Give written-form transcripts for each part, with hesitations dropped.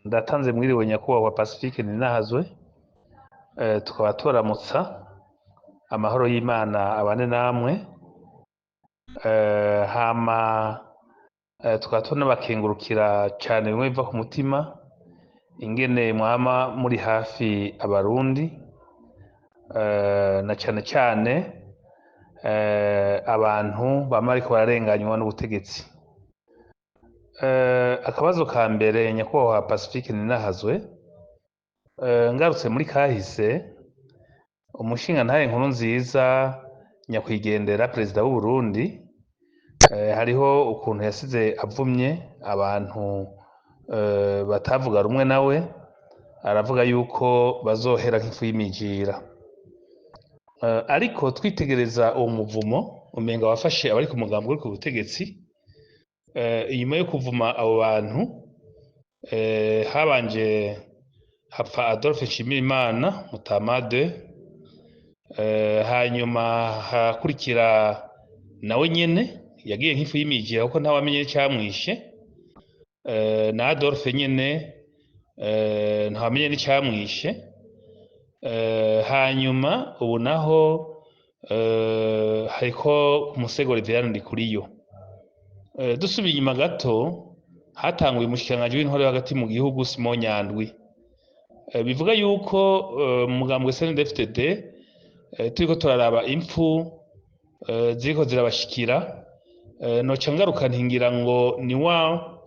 Ndatanze mwiriwe nyakubahwa Pacifique Ninahazwe, tukaba tubaramutsa amahoro y'Imana abane namwe, hama tukaba tunabakengurukira cane bimwe biva ku mutima ingene mwama muri hafi Abarundi, na cane cane abantu bama bariko bararenganywa n'ubutegetsi. Akabazo ka mbere, nyakubahwa Pacifique Ninahazwe, ngarutse muri kahise, umushingantahe Nkurunziza nyakwigendera perezida w'Uburundi, hariho ukuntu yasize avumye abantu batavuga rumwe nawe, aravuga yuko bazohera nk'ifu y'imijira. Ariko twitegereza uwo muvumo umenga wafashe abari ku mugambi uri ku butegetsi. Inyuma yo kuvuma abo bantu, habanje hapfa Adolphe Nshimirimana Mutamade, hanyuma hakurikira nawe nyene yagiye nk'ifu y'imijira kuko ntawamenye n'icamwishe, na Adolphe nyene ntawamenye n'icamwishe. Hanyuma ubu naho hariko umusego Reveriyani Ndikuriyo. Dusubiye inyuma gato, hatanguye umushikiranganji w'intwaro yo hagati mu gihugu Simon Nyandwi. Bivuga yuko mu mugambwe CNDD-FDD turiko turaraba impfu ziriko zirabashikira, noca ngaruka ntingira ngo ni wa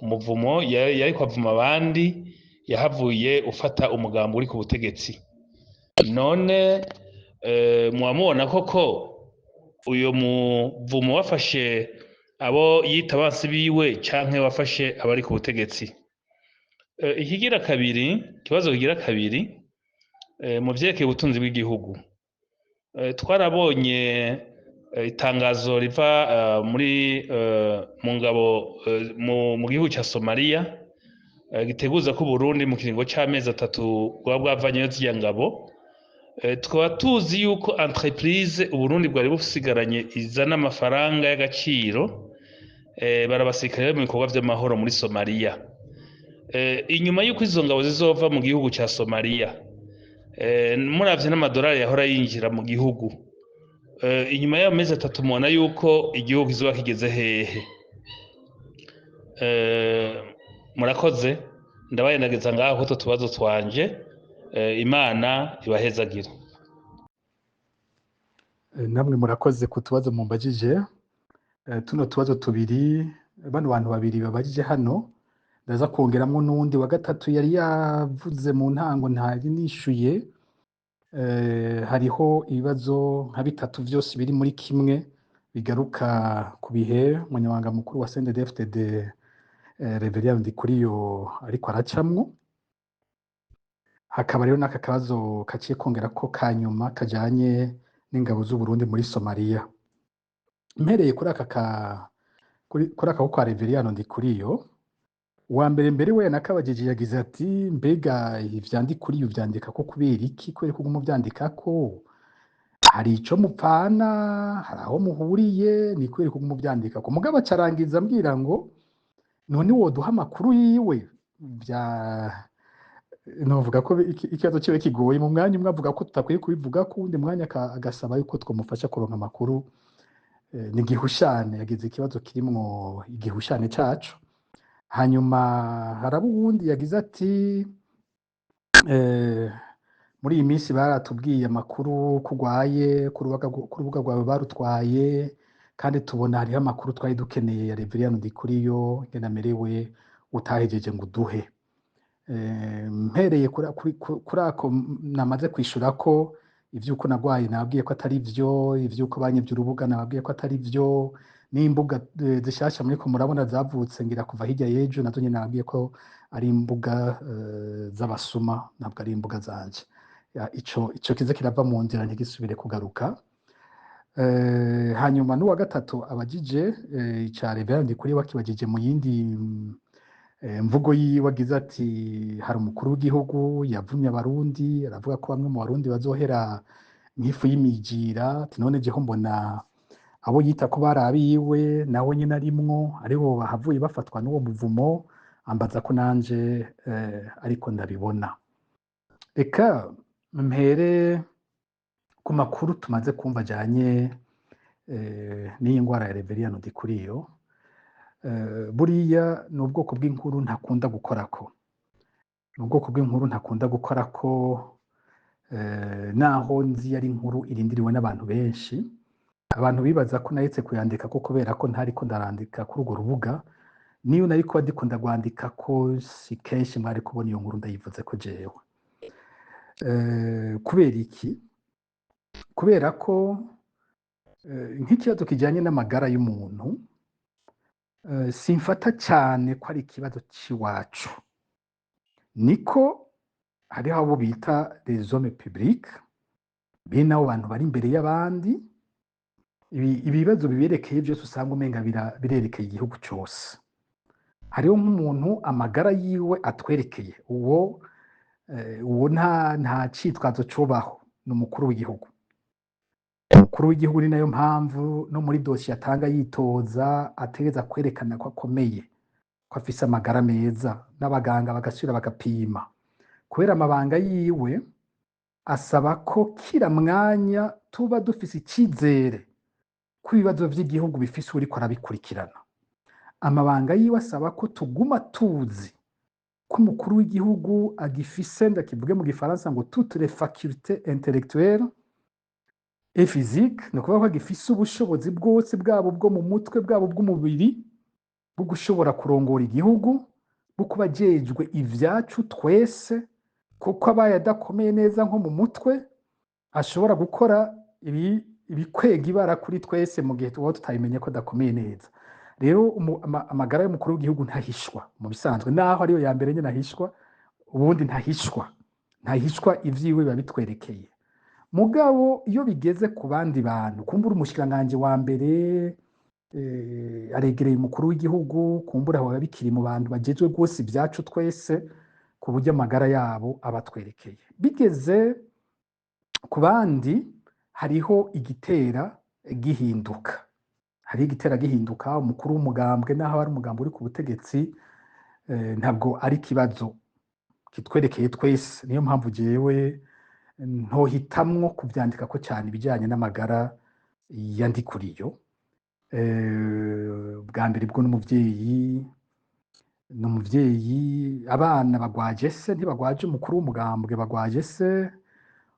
muvumo yariko avuma abandi yahavuye ufata umugambi uri ku butegetsi. None muba mubona koko uyo muvumo wafashe abo yita abansi biwe canke wafashe abari ku butegetsi? Ikigira kabiri, ikibazo kigira kabiri, mu vyerekeye ubutunzi bw'igihugu, twarabonye itangazo riva muri mu ngabo mu gihugu ca Somalia, giteguza ko Uburundi mu kiringo c'amezi 3 bwaba bwavanyeyo zirya ngabo. Tukaba tuzi yuko entreprise Uburundi bwari busigaranye izana amafaranga y'agaciro, barabasirikare mu bikorwa vy'amahoro muri Somalia. Inyuma yuko izo ngabo zizova mu gihugu ca Somalia, muravye n'amadolari yahora yinjira mu gihugu, inyuma y'ayo mezi 3 mubona yuko igihugu kizoba kigeze hehe? Murakoze, ndabaye ndageza ngaho utwo tubazo twanje, Imana ibahezagire. Namwe murakoze ku tubazo mumbajije. Tuno tubazo tubiri bano bantu babiri babajije hano, ndaza kongeramwo n'uwundi wa gatatu yari yavuze mu ntango ntari nishuye. Hariho ibibazo nka bitatu vyose biri muri kimwe bigaruka ku bihe umunyamabanga mukuru wa CNDD-FDD Reverien Ndikuriyo ariko aracamwo. Hakaba rero n'aka kabazo kaciye kongera ko kanyuma kajanye n'ingabo z'Uburundi muri Somalia. Mpereye kuri aka ka kuri aka ko kwa Reverien Ndikuriyo, uwa mbere mbere we yanakabajije, yagize ati: "Mbega ivya Ndikuriyo uvyandika ko kubera iki? Kubera ko uguma uvyandikako, hari ico mupfana? Hari aho muhuriye? Ni kubera ko uguma uvyandikako?" Mugabo acarangiza ambwira ngo: "None woduha amakuru yiwe?" Vya novuga ko ikibazo ciwe kigoye. Mu mwanya umwe avuga ko tutakwiye kubivuga ko, uwundi mwanya agasaba yuko twomufasha kuronka amakuru. Ni igihushane, yagize ikibazo kirimwo igihushane caco. Hanyuma haraba uwundi yagize ati: "Muri iyi minsi baratubwiye amakuru ko urwaye, ku rubuga rwawe barutwaye, kandi tubona hariho amakuru twari dukeneye ya Reverien Ndikuriyo ingene amerewe utahejeje ngo uduhe." Mpereye kuri ako namaze kwishura ko ivy'uko nagwaye nababwiye ko atari vyo, ivy'uko banyivye urubuga nababwiye ko atari vyo, n'imbuga zishasha muriko murabona zavutse ngira kuva hirya y'ejo, nazo nyene nababwiye ko ari imbuga z'abasuma, ntabwo ari imbuga zanje. Ico kize kirava mu nzira ntigisubire kugaruka. Hanyuma n'uwa gatatu abajije ica Reverien Ndikuriyo, wakibajije mu yindi mvugo yiwe, agize ati: "Hari umukuru w'igihugu yavumye Abarundi, aravuga ko bamwe mu Barundi bazohera nk'ifu y'imijira, ati none jeho mbona abo yita ko bari abiwe nawe nyene arimwo aribo bahavuye bafatwa n'uwo muvumo." Ambaza ko nanje ariko ndabibona. Reka mpere ku makuru tumaze kumva ajanye n'iyi ngwara ya Reveriyano Ndikuriyo. Buriya ni ubwoko bw'inkuru ntakunda gukorako, ni ubwoko bw'inkuru ntakunda gukorako, naho nzi ari inkuru irindiriwe n'abantu benshi. Abantu bibaza ko naretse kuyandika ko kubera ko ntariko ndarandika kuri urwo rubuga. Niyo nari kuba ndiko ndagwandika ko, si kenshi mwari kubona iyo nkuru ndayivuze ko jewe. Kubera iki? Kubera ko nk'ikibazo kijanye n'amagara y'umuntu, simfata cyane ko ari ikibazo c'iwacu. Niko hariho abo bita les hommes publics, bene abo bantu bari imbere y'abandi, ibibazo biberekeye byose usanga umenga birerekeye igihugu cyose. Hariho nk'umuntu amagara yiwe atwerekeye, uwo nta citwazo cobaho, ni umukuru w'igihugu. Umukuru w'igihugu ni nayo mpamvu no muri dosiye atanga yitoza ategereza kwerekana ko akomeye, ko afise amagara meza, n'abaganga bagasubira bagapima, kubera amabanga yiwe asaba ko kira mwanya tuba dufise icizere ko ibibazo vy'igihugu bifise uwuriko arabikurikirana. Amabanga yiwe asaba ko tuguma tuzi ko umukuru w'igihugu agifise, ndakivuge mu gifaransa ngo toutes les facultés intellectuelles et physiques, ni ukuvuga ko agifise ubushobozi bwose, bwabo bwo mu mutwe, bwabo bw'umubiri, bwo gushobora kurongora igihugu, bwo kuba ajejwe ivyacu twese, kuko abaye adakomeye neza nko mu mutwe ashobora gukora ibikwega ibara kuri twese mu gihe tuba tutabimenye ko adakomeye neza. Rero amagara y'umukuru w'igihugu ntahishwa mu bisanzwe, naho ariyo ya mbere nyine ahishwa, ubundi ntahishwa, ivyiwe biba bitwerekeye. Mugabo iyo bigeze ku bandi bantu, kumbura umushikiranganji wa mbere aregereye umukuru w'igihugu, kumbura aho biba bikiri mu bantu bajejwe rwose ibyacu twese, ku buryo amagara yabo aba atwerekeye. Bigeze ku bandi hariho igitera gihinduka, hariho igitera gihinduka. Umukuru w'umugambwe, naho ari umugambwe uri ku butegetsi, ntabwo ari ikibazo kitwerekeye twese. Niyo mpamvu jewe ntohitamwo kuvyandika ko cyane ibijyanye n'amagara ya Ndikuriyo. Bwa mbere bwo n'umuvyeyi, ni umuvyeyi, abana bagwaje se, ntibagwaje umukuru w'umugambwe, bagwaje se.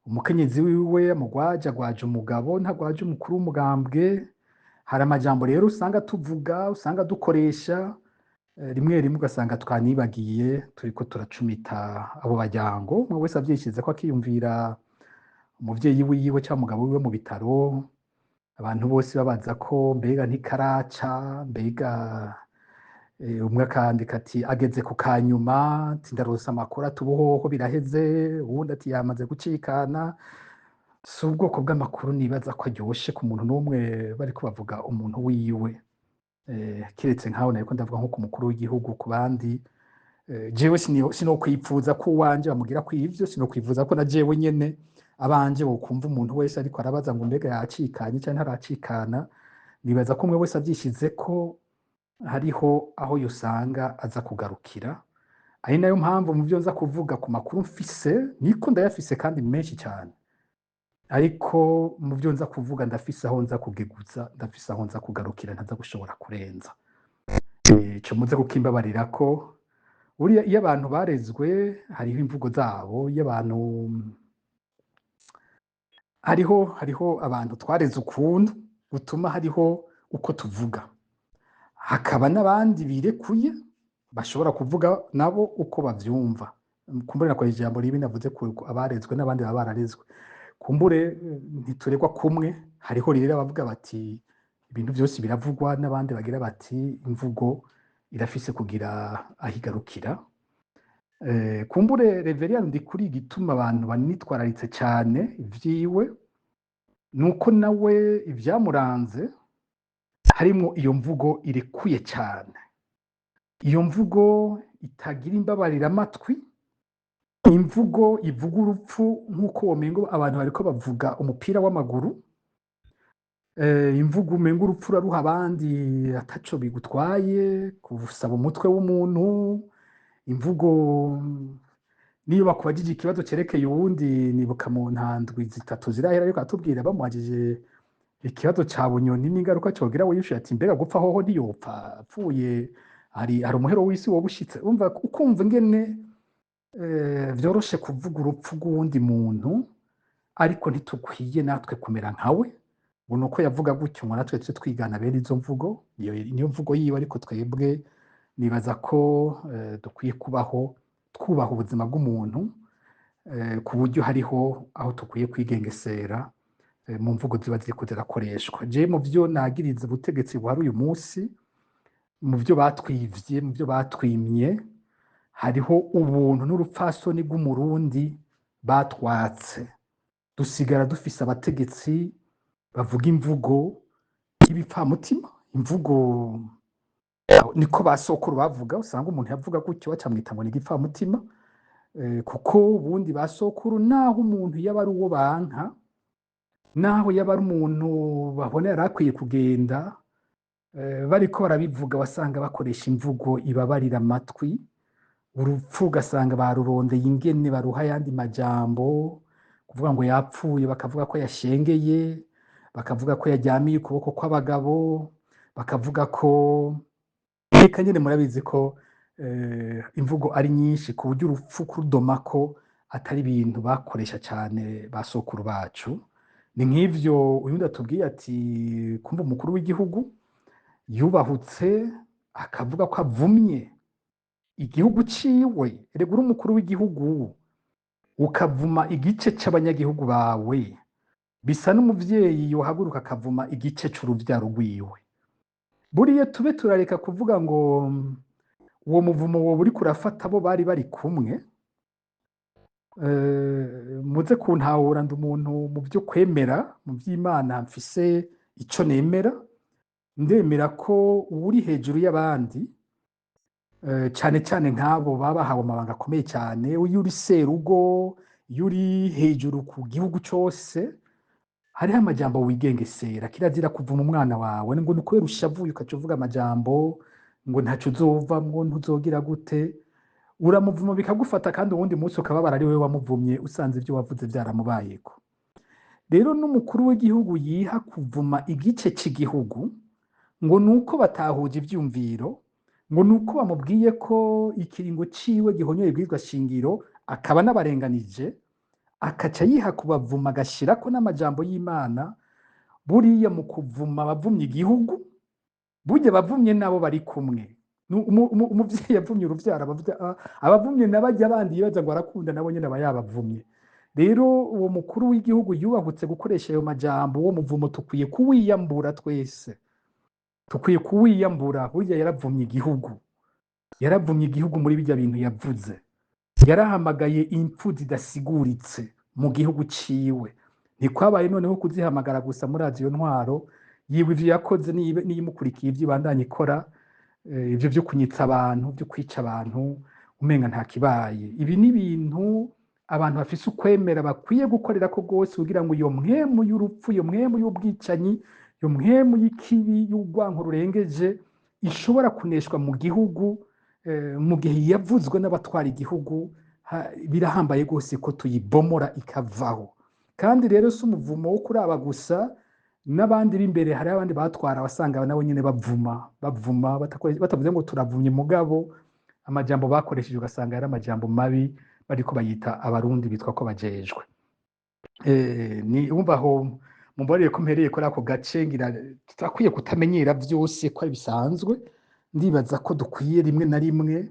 Umukenyezi wiwe amugwaje, agwaje umugabo, ntagwaje umukuru w'umugambwe. Hari amajambo rero usanga tuvuga, usanga dukoresha, rimwe rimwe ugasanga twanibagiye turiko turacumita abo baryango. Umwe wese avyishize ko akiyumvira umuvyeyi wiwe cyangwa umugabo wiwe mu bitaro, abantu bose babaza ko mbega ntikaraca, mbega umwe akandika ati ageze ku kanyuma, ati ndaronse amakuru, ati ubuhoho biraheze, uwundi ati yamaze gucikana. Si ubwoko bw'amakuru nibaza ko aryoshe ku muntu n'umwe bariko bavuga umuntu wiwe, kiretse nkaho nariko ndavuga nko ku mukuru w'igihugu. Ku bandi, jewe sinokwipfuza ko uwanje bamugira ko ivyo, sinokwifuza ko na jewe nyene abanje bokumva umuntu wese ariko arabaza ngo mbega yacikanye canke ntaracikana. Nibaza ko umwe wese avyishize ko hariho aho yosanga aza kugarukira. Ari nayo mpamvu mu byo nza kuvuga ku makuru mfise, niko ndayafise kandi menshi cyane, ariko mu byo nza kuvuga ndafise aho nza kugeguza, ndafise aho nza kugarukira, ntaza gushobora kurenza. Ico muze kukimbabarira ko buriya iyo abantu barezwe hariho imvugo zabo, iyo abantu hariho abantu twareze ukuntu gutuma hariho uko tuvuga, hakaba n'abandi birekuye bashobora kuvuga nabo uko bavyumva. Kumbure nakoresheje ijambo ribi, navuze ku abarezwe n'abandi baba bararezwe, kumbure ntituregwa kumwe. Hariho rero abavuga bati ibintu byose biravugwa, n'abandi bagira bati imvugo irafise kugira aho igarukira. Kumbure Reveriyani Ndikuri, igituma abantu banitwararitse cyane ivyiwe nuko nawe ibyamuranze harimo iyo mvugo irekuye cyane, iyo mvugo itagira imbabariramatwi, imvugo ivuga urupfu nk'uko womengo abantu bariko bavuga umupira w'amaguru, imvugo umengo urupfu uraruha abandi ataco bigutwaye, gusaba umutwe w'umuntu. Imvugo, niyo bakubajije ikibazo cerekeye uwundi, nibuka mu ntandwi 3 zirahera ariko atubwira, bamuhagije ikibazo ca Bunyoni n'ingaruka cogira, we yishuye ati: "Mbega gupfa hoho ntiyopfa apfuye, hari umuhero w'isi woba ushitse?" Umva, ukumva ingene vyoroshe kuvuga urupfu rw'uwundi muntu, ariko ntitukwiye natwe kumera nkawe ngo nuko yavuga gutyo ngo natwe tuce twigana bene izo mvugo. Iyo niyo mvugo yiwe, ariko twebwe nibaza ko dukwiye kubaho twubaha ubuzima bw'umuntu, ku buryo hariho aho tukwiye kwigengesera mu mvugo ziba ziriko zirakoreshwa. Je mu vyo nagiriza ubutegetsi buhari uyu munsi, mu vyo batwivye, mu vyo batwimye, hariho ubuntu n'urupfasoni bw'Umurundi batwatse. Dusigara dufise abategetsi bavuga imvugo y'ibipfamutima, imvugo niko ba sokuru bavuga. Usanga umuntu yavuga gutyo bacamwita ngo ni igipfamutima, kuko ubundi ba sokuru, naho umuntu yaba ari uwo banka, naho yaba ari umuntu babona yari akwiye kugenda, bariko barabivuga wasanga bakoresha imvugo ibabarira amatwi. Urupfu ugasanga barurondeye ingene baruha ayandi majambo, kuvuga ngo yapfuye bakavuga ko yashengeye, bakavuga ko yaryamiye ukuboko kw'abagabo, bakavuga ko reka nyene murabizi ko imvugo ari nyinshi, ku buryo urupfu kurudomako atari ibintu bakoresha cane ba sokuru bacu. Ni nk'ivyo uyundi atubwiye ati kumva umukuru w'igihugu yubahutse akavuga ko avumye igihugu ciwe. Erega uri umukuru w'igihugu ukavuma igice c'abanyagihugu bawe, bisa n'umuvyeyi yohaguruka akavuma igice c'uruvyaro rwiwe. Buriya tube turareka kuvuga ngo uwo muvumo woba uriko urafata abo bari bari kumwe. Muze kuntahura, ndi umuntu mu vyo kwemera, mu vy'Imana mfise ico nemera. Ndemera ko uwuri hejuru y'abandi, cane cane nk'abo baba bahawe amabanga akomeye cane, iyo uri serugo, iyo uri hejuru ku gihugu cose, hariho amajambo wigengesera. Kirazira kuvuma umwana wawe ngo ni ukubera ushavuye ukaca uvuga amajambo ngo ntaco uzovamwo, ntuzogira gute. Uramuvuma bikagufata, kandi uwundi munsi ukababara ari wewe wamuvumye, usanze ivyo wavuze vyaramubayeko. Rero n'umukuru w'igihugu yiha kuvuma igice c'igihugu ngo nuko batahuje ivyumviro, ngo nuko bamubwiye ko ikiringo ciwe gihonyoye ibwirizwa shingiro, akaba n'abarenganije, akaca yiha kubavuma agashirako n'amajambo y'Imana, buriya mu kuvuma abavumye igihugu, burya abavumye nabo bari kumwe. Umuvyeyi yavumye uruvyaro, abavumye n'abarya bandi yibaza ngo arakunda, nabo nyene aba yabavumye. Rero uwo mukuru w'igihugu yubahutse gukoresha ayo majambo, uwo muvumo tukwiye kuwiyambura twese, tukwiye kuwiyambura. Burya yaravumye igihugu, yaravumye igihugu muri birya bintu yavuze. Yarahamagaye impfu zidasiguritse mu gihugu ciwe. Ntikwabaye noneho kuzihamagara gusa, murazi iyo ntwaro yiwe ivyo yakoze n'iyimukurikiye ivyo ibandanya ikora, ivyo vyo kunyitsa abantu, vyo kwica abantu umenga nta kibaye. Ibi ni ibintu abantu bafise ukwemera bakwiye gukorerako rwose, kugira ngo iyo mpwemu y'urupfu, iyo mpwemu y'ubwicanyi, iyo mpwemu y'ikibi, y'urwanko rurengeje ishobora kuneshwa mu gihugu, mu gihe yavuzwe n'abatwara igihugu. Birahambaye rwose ko tuyibomora ikavaho. Kandi rero si umuvumo wo kuraba gusa, n'abandi b'imbere, hari abandi batwara wasanga nabo nyene bavuma, bavuma batavuze ngo turavumye, mugabo amajambo bakoresheje ugasanga yari amajambo mabi, bariko bayita Abarundi bitwa ko bajejwe. Ni umva aho mumbarire ko mpereye kuri ako gace. Ngira turakwiye kutamenyera vyose ko ari bisanzwe. Ndibaza ko dukwiye rimwe na rimwe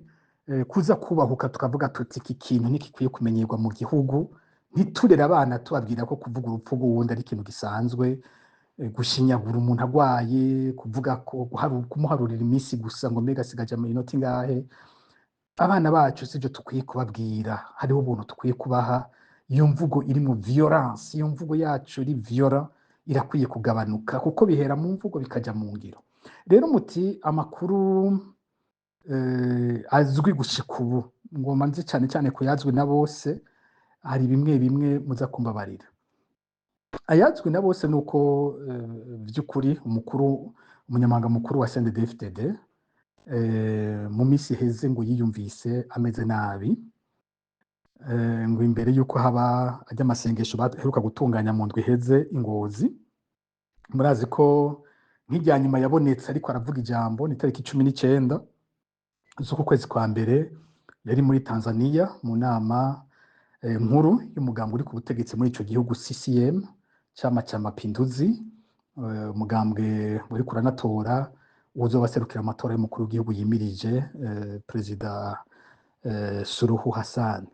kuza kubahuka tukavuga tuti iki kintu ntikikwiye kumenyerwa mu gihugu. Ntiturere abana tubabwira ko kuvuga urupfu rw'uwundi ari ikintu gisanzwe, gushinyagura umuntu agwaye, kuvuga ko kumuharurira iminsi gusa ngo mbega asigaje amanota ingahe. Abana bacu sivyo tukwiye kubabwira. Hariho ubuntu tukwiye kubaha. Iyo mvugo iri mu violence, iyo mvugo yacu iri violent irakwiye kugabanuka, kuko bihera mu mvugo bikaja mu ngiro. Rero muti amakuru azwi gushika ubu, ngoma nzi cane cane kuyazwi na bose, hari bimwe bimwe muza kumbabarira. Ayazwi na bose nuko vy'ukuri umunyamabanga mukuru wa CNDD-FDD Mu minsi iheze ngo yiyumvise ameze nabi, ngo imbere yuko haba ajya amasengesho baheruka gutunganya mu ndwi iheze i Ngozi. Murazi ko nk'irya nyuma yabonetse ariko aravuga ijambo ni tariki 19 z'uku kwezi kwa mbere, yari muri Tanzania mu nama nkuru y'umugambwe uri ku butegetsi muri ico gihugu, CCM, Chama cha Mapinduzi, umugambwe uriko uranatora uwuzobaserukira amatora y'umukuru w'igihugu yimirije, Perezida Suluhu Hassan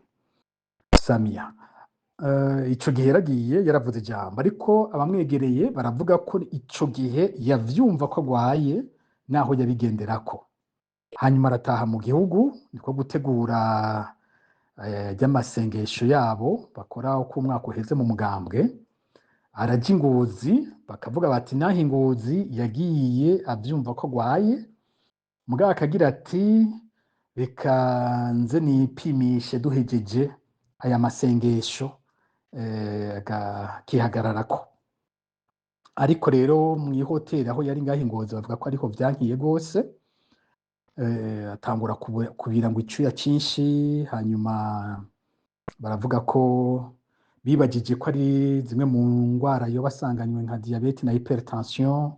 Samia. Ico gihe yaragiye yaravuze ijambo, ariko abamwegereye baravuga ko ico gihe yavyumva ko agwaye naho yabigenderako. Hanyuma arataha mu gihugu, niko gutegura ry'amasengesho yabo bakora uko umwaka uheze mu mugambwe, araja i Ngozi. Bakavuga bati naho i Ngozi yagiye avyumva ko agwaye, mugabo akagira ati reka nze nipimishe duhejeje aya masengesho, akihagararako. Ariko rero mw'ihoteli aho yari ngaho i Ngozi bavuga ko ariho vyankiye gose, atangura kubira ngo icuya cinshi. Hanyuma baravuga ko bibagije ko ari zimwe mu ngwara yoba asanganywe nka diabète na hypertension,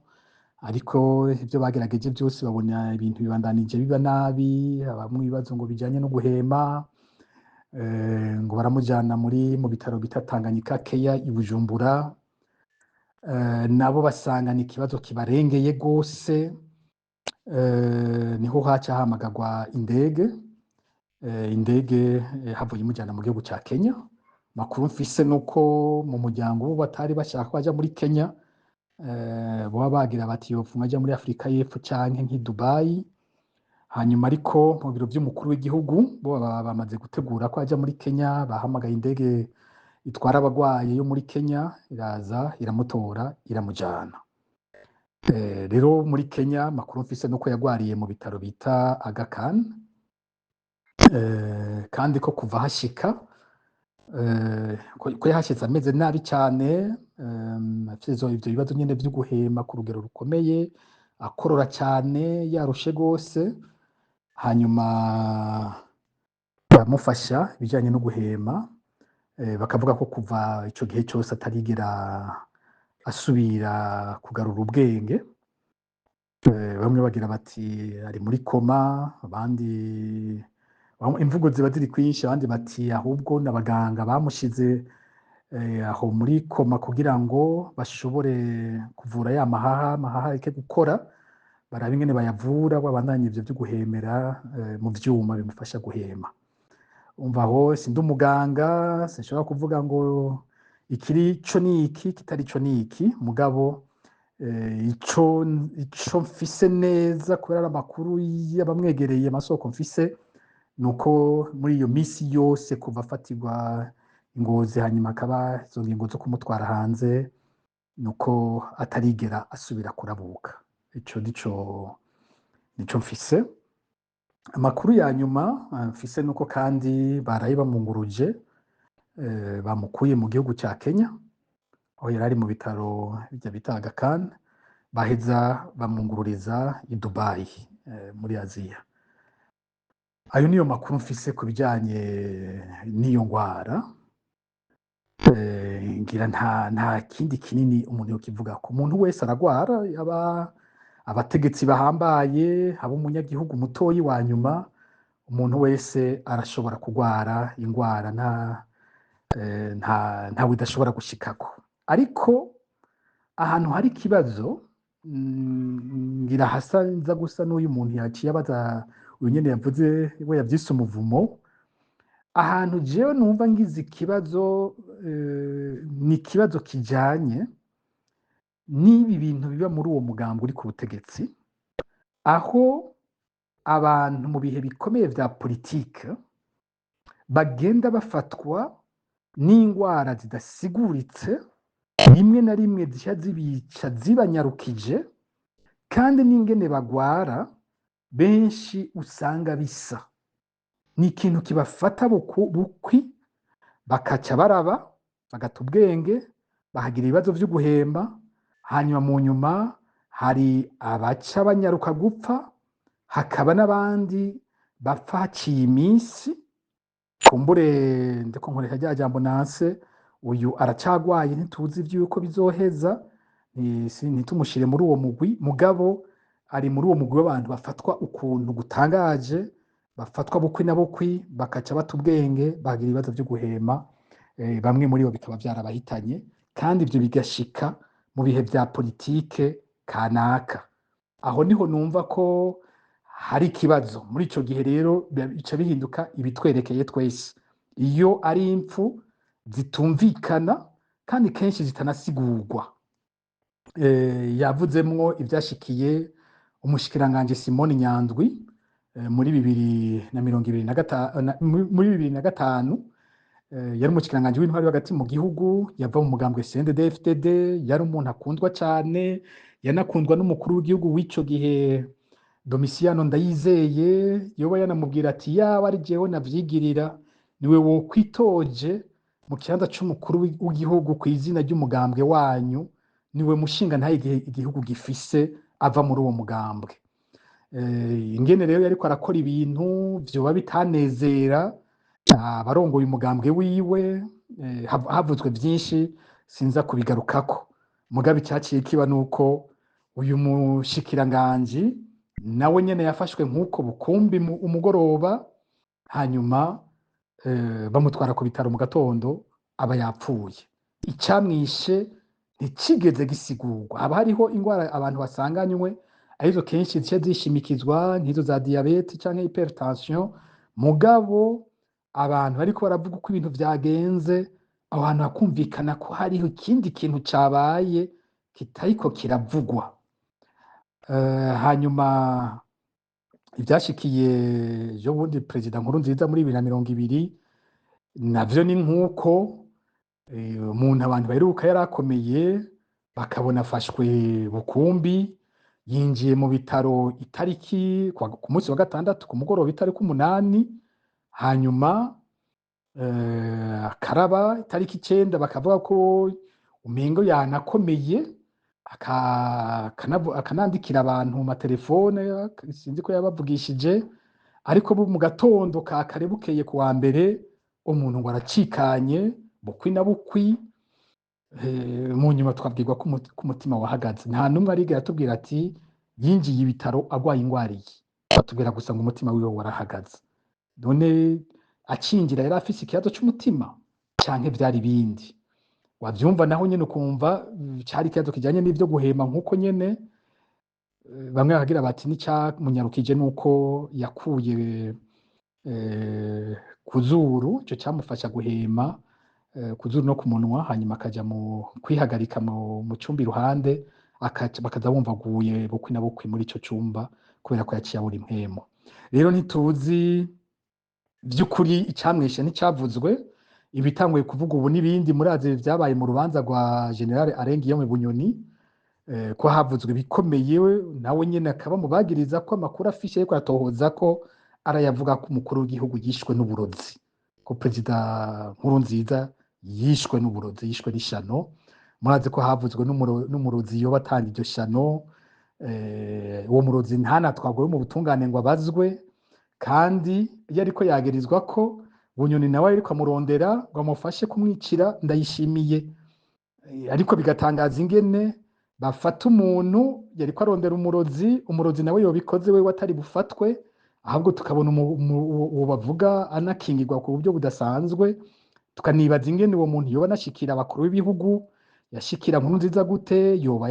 ariko ivyo bagerageje byose babona ibintu bibandanije biba nabi, habamwo ibibazo ngo bijanye no guhema, ngo baramujana mu bitaro bita Tanganyika Care i Bujumbura, nabo basanga ni ikibazo kibarengeye gose. Niho haca hahamagarwa indege, indege havuye imujana mu gihugu ca Kenya. Makuru mfise nuko mu muryango bo batari bashaka ko aja muri Kenya, boba bagira bati yopfuma aja muri Afrika y'Epfo canke nk'i Dubai. Hanyuma ariko mu biro vy'umukuru w'igihugu bo baba bamaze gutegura ko aja muri Kenya, bahamagaye indege itwara abagwayi yo muri Kenya, iraza iramutora iramujana. Rero muri Kenya makuru mfise nuko yagwariye mu bitaro bita Aga Khan, kandi ko kuva hashika, ko yahashitse ameze nabi cane, afise ivyo bibazo nyene vyo guhema ku rugero rukomeye, akorora cane, yarushe gose. Hanyuma baramufasha ibijanye no guhema, bakavuga ko kuva ico gihe cose atarigera asubira kugarura ubwenge. Bamwe bagira bati ari muri coma, abandi imvugo ziba ziri kwinshi, abandi bati ahubwo n'abaganga bamushize aho muri coma kugira ngo bashobore kuvura ya mahaha, amahaha areke gukora, barabe ingene bayavura, babandanye ivyo vyo guhemera mu vyuma bimufasha guhema. Umva aho sindi umuganga, sinshobora kuvuga ngo ikiri co ni iki, kitari co ni iki, mugabo ico mfise neza kubera ari amakuru y'abamwegereye, amasoko mfise, nuko muri iyo misi yose kuva afatirwa Ngozi hanyuma akaba izo ngingo zo kumutwara hanze, nuko atarigera asubira kurabuka. Ico nico mfise. Amakuru ya nyuma mfise nuko kandi baraye bamunguruje, bamukuye mu gihugu ca Kenya aho yari ari mu bitaro bijya bita Aga Khan, baheza bamungururiza i Dubai, muri Aziya. Ayo niyo makuru mfise ku bijanye n'iyo ngwara. Ngira nta kindi kinini umuntu yokivugako. Umuntu wese aragwara, yaba abategetsi bahambaye, haba umunyagihugu mutoyi wa nyuma, umuntu wese arashobora kugwara ingwara, nta ntawe idashobora gushikako. Ariko ahantu hari ikibazo, ngira hasa nza gusa n'uyu muntu yaciye abaza, uyu nyene yavuze we yavyise umuvumo. Ahantu jewe numva ngize ikibazo, ni ikibazo kijanye n'ibi bintu biba muri uwo mugambwe uri ku butegetsi, aho abantu mu bihe bikomeye vya politike bagenda bafatwa n'ingwara zidasiguritse, rimwe na rimwe zica zibica zibanyarukije, kandi n'ingene bagwara benshi usanga bisa ni ikintu kibafata bukwi, bakaca baraba bagata ubwenge, bakagira ibibazo vyo guhemba. Hanyuma mu nyuma hari abaca banyaruka gupfa. Hakaba n'abandi bapfa haciye iminsi. Kumbure ndiko nkoresha rya jambo nanse, uyu aracagwaye, ntituzi ivyuko bizoheza, ntitumushire muri uwo mugwi, mugabo ari muri uwo mugwi w'abantu bafatwa ukuntu gutangaje, bafatwa bukwi na bukwi, bakaca bata ubwenge, bagira ibibazo vyo guhema, bamwe muri bo bikaba vyarabahitanye, kandi ivyo bigashika mu bihe vya politike kanaka. Aho niho numva ko hari ikibazo. Muri ico gihe rero bica bihinduka ibitwerekeye twese, iyo ari impfu zitumvikana kandi kenshi zitanasigurwa. Yavuzemwo ivyashikiye umushikiranganji Simoni Nyandwi muri 2025, muri 2005. Yari umushikiranganji w'intwari hagati mu gihugu, yava mu mugambwe CNDD-FDD, yari umuntu akundwa cane, yanakundwa n'umukuru w'igihugu w'ico gihe Domitiano Ndayizeye. Yoba yanamubwira ati: "Yaba ari jewe navyigirira, niwe wokwitoje mu kibanza c'umukuru w'igihugu ku izina ry'umugambwe wanyu, niwe mushinga ntaye igihe igihugu gifise ava muri uwo mugambwe." Ingene rero yariko arakora ibintu vyoba bitanezera abarongoye umugambwe wiwe, havuzwe vyinshi, sinza kubigarukako. Mugabe icyaciye kiba nuko uyu mushikiranganji nawe nyene yafashwe nk'uko bukumbi umugoroba, hanyuma bamutwara ku bitaro, mu gatondo aba yapfuye. Icamwishe ntikigeze gisigurwa. Haba hariho ingwara abantu basanganywe, arizo kenshi zica zishimikizwa, nk'izo za diyabete canke hypertension, mugabo abantu bariko baravuga uko ibintu vyagenze, aho hantu hakumvikana ko hariho ikindi kintu cabaye kitariko kiravugwa. Hanyuma ivyashikiye ejo bundi perezida Nkurunziza muri 2020 navyo ni nk'uko, umuntu abantu baheruka yarakomeye, bakabona afashwe bukumbi, yinjiye mu bitaro itariki ku munsi wa gatandatu ku mugoroba, itariki 8, hanyuma akaraba itariki 9, bakavuga ko umengo yanakomeye, akanandikira abantu mu matelefone, sinzi ko yabavugishije, ariko bo mu gatondo ka kare bukeye ku wa mbere, umuntu ngo aracikanye bukwi na bukwi. Mu nyuma twabwirwa ko umutima wahagaze. Nta n'umwe arigera atubwira ati yinjiye ibitaro agwaye ingwara iyi, batubwira gusa ngo umutima wiwe warahagaze. None acinjira yari afise ikibazo c'umutima canke vyari ibindi? Wavyumva naho nyene ukumva cari ikibazo kijanye n'ivyo guhema nk'uko nyene. Bamwe bakagira bati n'icamunyarukije nuko yakuye ku zuru, ico camufasha guhema, ku zuru no ku munwa, hanyuma akaja mu kwihagarika mu cumba iruhande, bakaza bumva aguye bukwi na bukwi muri ico cumba kubera ko yaciye abura impwemu. Rero ntituzi vy'ukuri icamwishe, nticavuzwe. Ibitanguye kuvuga ubu n'ibindi, murazi vyabaye mu rubanza rwa General Alain Guillaume Bunyoni, ko havuzwe ibikomeye, nawe nyene akaba mu bagiriza ko amakuru afishe ariko aratohoza ko arayavuga ko umukuru w'igihugu yishwe n'uburozi, ko perezida Nkurunziza yishwe n'uburozi, yishwe n'ishano. Murazi ko havuzwe n'umurozi yoba atanga iryo shano. Uwo murozi ntanatwagwe mu butungane ngo abazwe, kandi iyo ariko yagirizwa ko Bunyoni nawe ariko amurondera ngo amufashe kumwicira Ndayishimiye. Ariko bigatangaza ingene bafata umuntu yariko arondera umurozi, umurozi nawe yobikoze wewe atari bufatwe, ahubwo tukabona uwo bavuga anakingirwa ku buryo budasanzwe. Tukanibaza ingene uwo muntu yoba anashikira abakuru b'ibihugu, yashikira Nkurunziza gute, yoba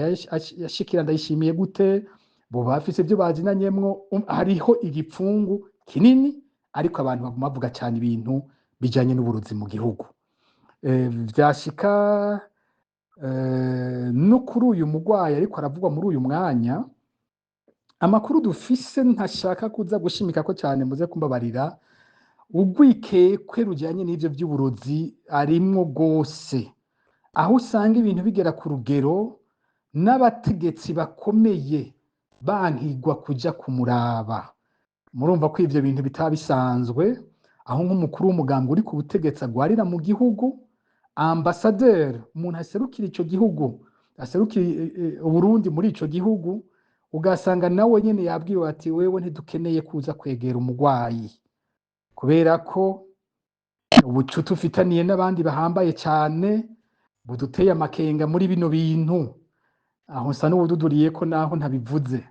yashikira Ndayishimiye gute, boba bafise ivyo bazinanyemwo. Hariho igipfungu kinini, ariko abantu baguma bavuga cyane ibintu bijanye n'uburozi mu gihugu. Vyashika no kuri uyu mugwayi ariko aravugwa muri uyu mwanya, amakuru dufise ntashaka kuza gushimika ko cyane, muze kumbabarira, urwikekwe rujanye n'ivyo vy'uburozi arimwo gose, aho usanga ibintu bigera ku rugero n'abategetsi bakomeye bankigwa kuja kumuraba. Murumva ko ivyo bintu bitaba bisanzwe, aho nk'umukuru w'umugambwe uri ku butegetsi agwarira mu gihugu, ambasaderi, umuntu aserukira ico gihugu, aserukira Uburundi muri ico gihugu. Ugasanga nawe nyene yabwiwe ati: "Wewe ntidukeneye kuza kwegera umugwayi, kubera ko ubucuti ufitaniye n'abandi bahambaye cane buduteye amakenga muri bino bintu." Aho nsa n'uwududuriye ko naho ntabivuze.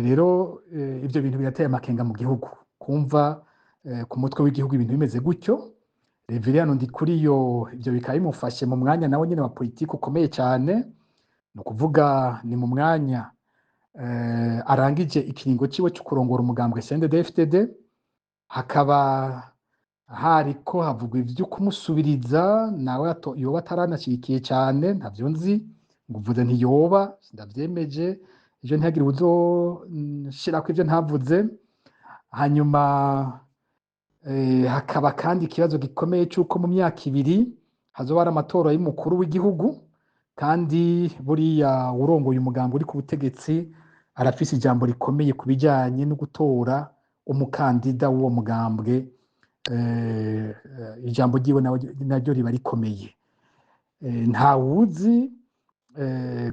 Rero ivyo bintu birateye amakenga mu gihugu, kumva ku mutwe w'igihugu ibintu bimeze gutyo. Reveriyano Ndikuriyo ivyo bikaba bimufashe mu mwanya nawe nyene wa politiki ukomeye cane. Ni ukuvuga ni mu mwanya arangije ikiringo ciwe co kurongora umugambwe CNDD-FDD, hakaba hariko havugwa ivyo kumusubiriza nawe yoba ataranashigikiye cane. Ntavyo nzi, nguvuze ntiyoba, sindavyemeje, ejo ntihagire uwuzoshirako ivyo ntavuze. Hanyuma hakaba kandi ikibazo gikomeye c'uko mu myaka 2 hazoba hari amatora y'umukuru w'igihugu, kandi buriya urongoye umugambi uri ku butegetsi arafise ijambo rikomeye ku bijanye no gutora umukandida w'uwo mugambwe. Ijambo ryiwe naryo riba rikomeye. Ntawuzi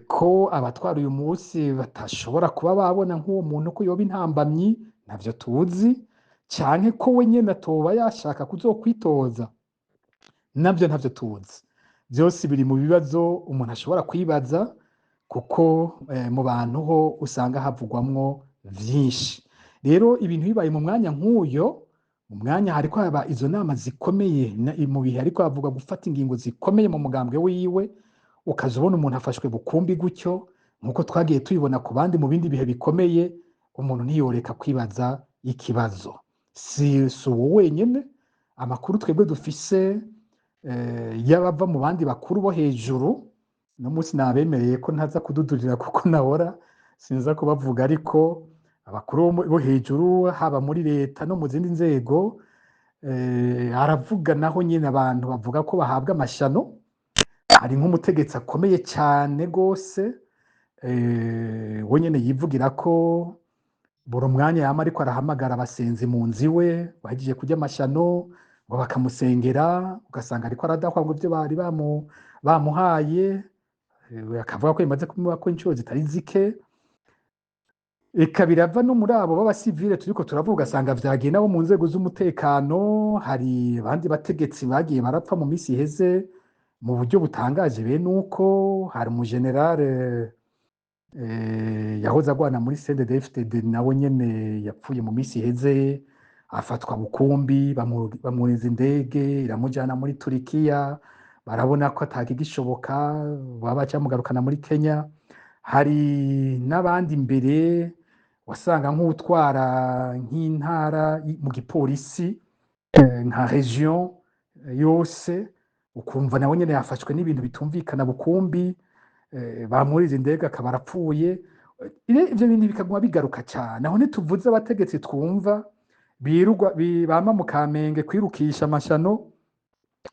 ko abatwara uyu munsi batashobora kuba babona nk'uwo muntu ko yoba intambamyi, ntavyo tuzi, canke ko we nyene atoba yashaka kuzokwitoza, navyo ntavyo tuzi. Vyose biri mu bibazo umuntu ashobora kwibaza, kuko mu bantu ho usanga havugwamwo vyinshi. Rero ibintu bibaye mu mwanya nk'uyo, mu mwanya hariko haba izo nama zikomeye, mu bihe hariko havugwa gufata ingingo zikomeye mu mugambwe wiwe, ukaza ubona umuntu afashwe bukumbi gutyo, nkuko twagiye tubibona ku bandi mu bindi bihe bikomeye, umuntu ntiyoreka kwibaza ikibazo. Si uwo wenyene, amakuru twebwe dufise y'abava mu bandi bakuru bo hejuru, no munsi nabemereye ko ntaza kududurira kuko nahora sinza kubavuga, ariko abakuru bo hejuru haba muri leta no mu zindi nzego, aravuga naho nyine abantu bavuga ko bahabwa amashano. Hari nk'umutegetsi akomeye cyane gose, we nyene yivugira ko buri mwanya yama ariko arahamagara abasenzi mu nzu iwe bahejeje kurya amashano, ngo bakamusengera, ugasanga ariko aradahwa ngo ivyo bari bamuhaye, akavuga ko bimaze kumubako inshuro zitari zike. Eka birava no muri abo b'abasivile turiko turavuga, ugasanga vyagiye nabo mu nzego z'umutekano. Hari abandi bategetsi bagiye barapfa mu misi iheze mu buryo butangaje bene uko. Hari umugenerale yahoze agwana muri CNDD-FDD, nawe nyene yapfuye mu misi iheze, afatwa bukumbi, bamuriza indege iramujana muri Turikiya, barabona ko atakigishoboka, baba bacamugarukana muri Kenya. Hari n'abandi mbere wasanga nk'utwara nk'intara mu gipolisi, nka region yose, ukumva nawe nyene yafashwe n'ibintu bitumvikana bukumbi, bamuriza indege akaba arapfuye. Ivyo bintu bikaguma bigaruka cyane. Aho ntituvuze abategetsi twumva birugwa bama mu Kamenge kwirukisha amashano.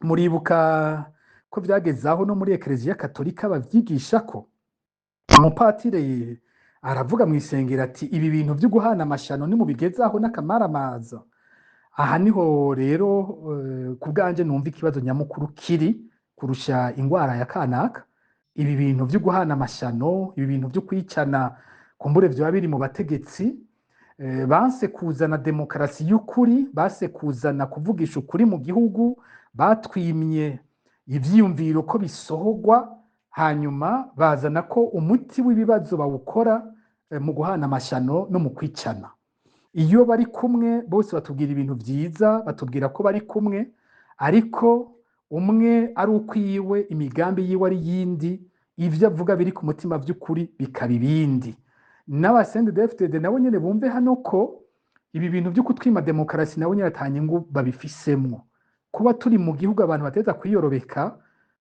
Muribuka ko vyageze aho no muri Ekereziya Katolika bavyigisha, ko umupatire aravuga mw'isengero ati: "Ibi bintu vyo guhana amashano nimubigezaho n'akamaramaza." Aha niho rero ku bwanje numva ikibazo nyamukuru kiri kurusha ingwara ya kanaka. Ibi bintu vyo guhana amashano, ibi bintu vyo kwicana, kumbure vyoba biri mu bategetsi banse kuzana demokarasi y'ukuri, banse kuzana kuvugisha ukuri mu gihugu, batwimye ivyiyumviro ko bisohogwa, hanyuma bazana ko umuti w'ibibazo bawukora mu guhana amashano no mu kwicana. Iyo bari kumwe bose batubwira ibintu vyiza, batubwira ko bari kumwe, ariko umwe ari ukwiwe, imigambi yiwe ari yindi, ivyo avuga biri ku mutima vy'ukuri bikaba ibindi. N'aba CNDD-FDD nabo nyene bumve hano ko ibi bintu vyo kutwima demokarasi nabo nyene ata nyungu babifisemwo. Kuba turi mu gihugu abantu bateza kwiyorobeka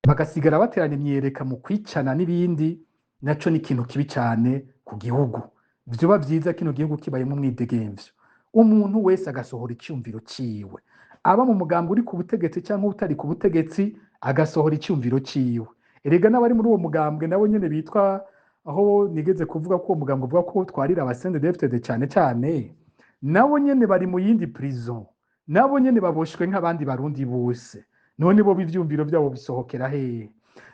bagasigara baterana imyereka mu kwicana n'ibindi, naco ni ikintu kibi cane ku gihugu. Vyoba vyiza kino gihugu kibayemwo umwidegemvyo, umuntu wese agasohora iciyumviro ciwe, aba mu mugambi uri ku butegetsi canke utari ku butegetsi, agasohora iciyumviro ciwe. Erega n'abari muri uwo mugambwe nabo nyene bitwa, aho nigeze kuvuga ko uwo mugambwe uvuga ko utwarira aba CNDD-FDD cane cane, nabo nyene bari mu yindi prison, nabo nyene baboshwe nk'abandi barundi bose. None bo ivyumviro vyabo bisohokera hehe?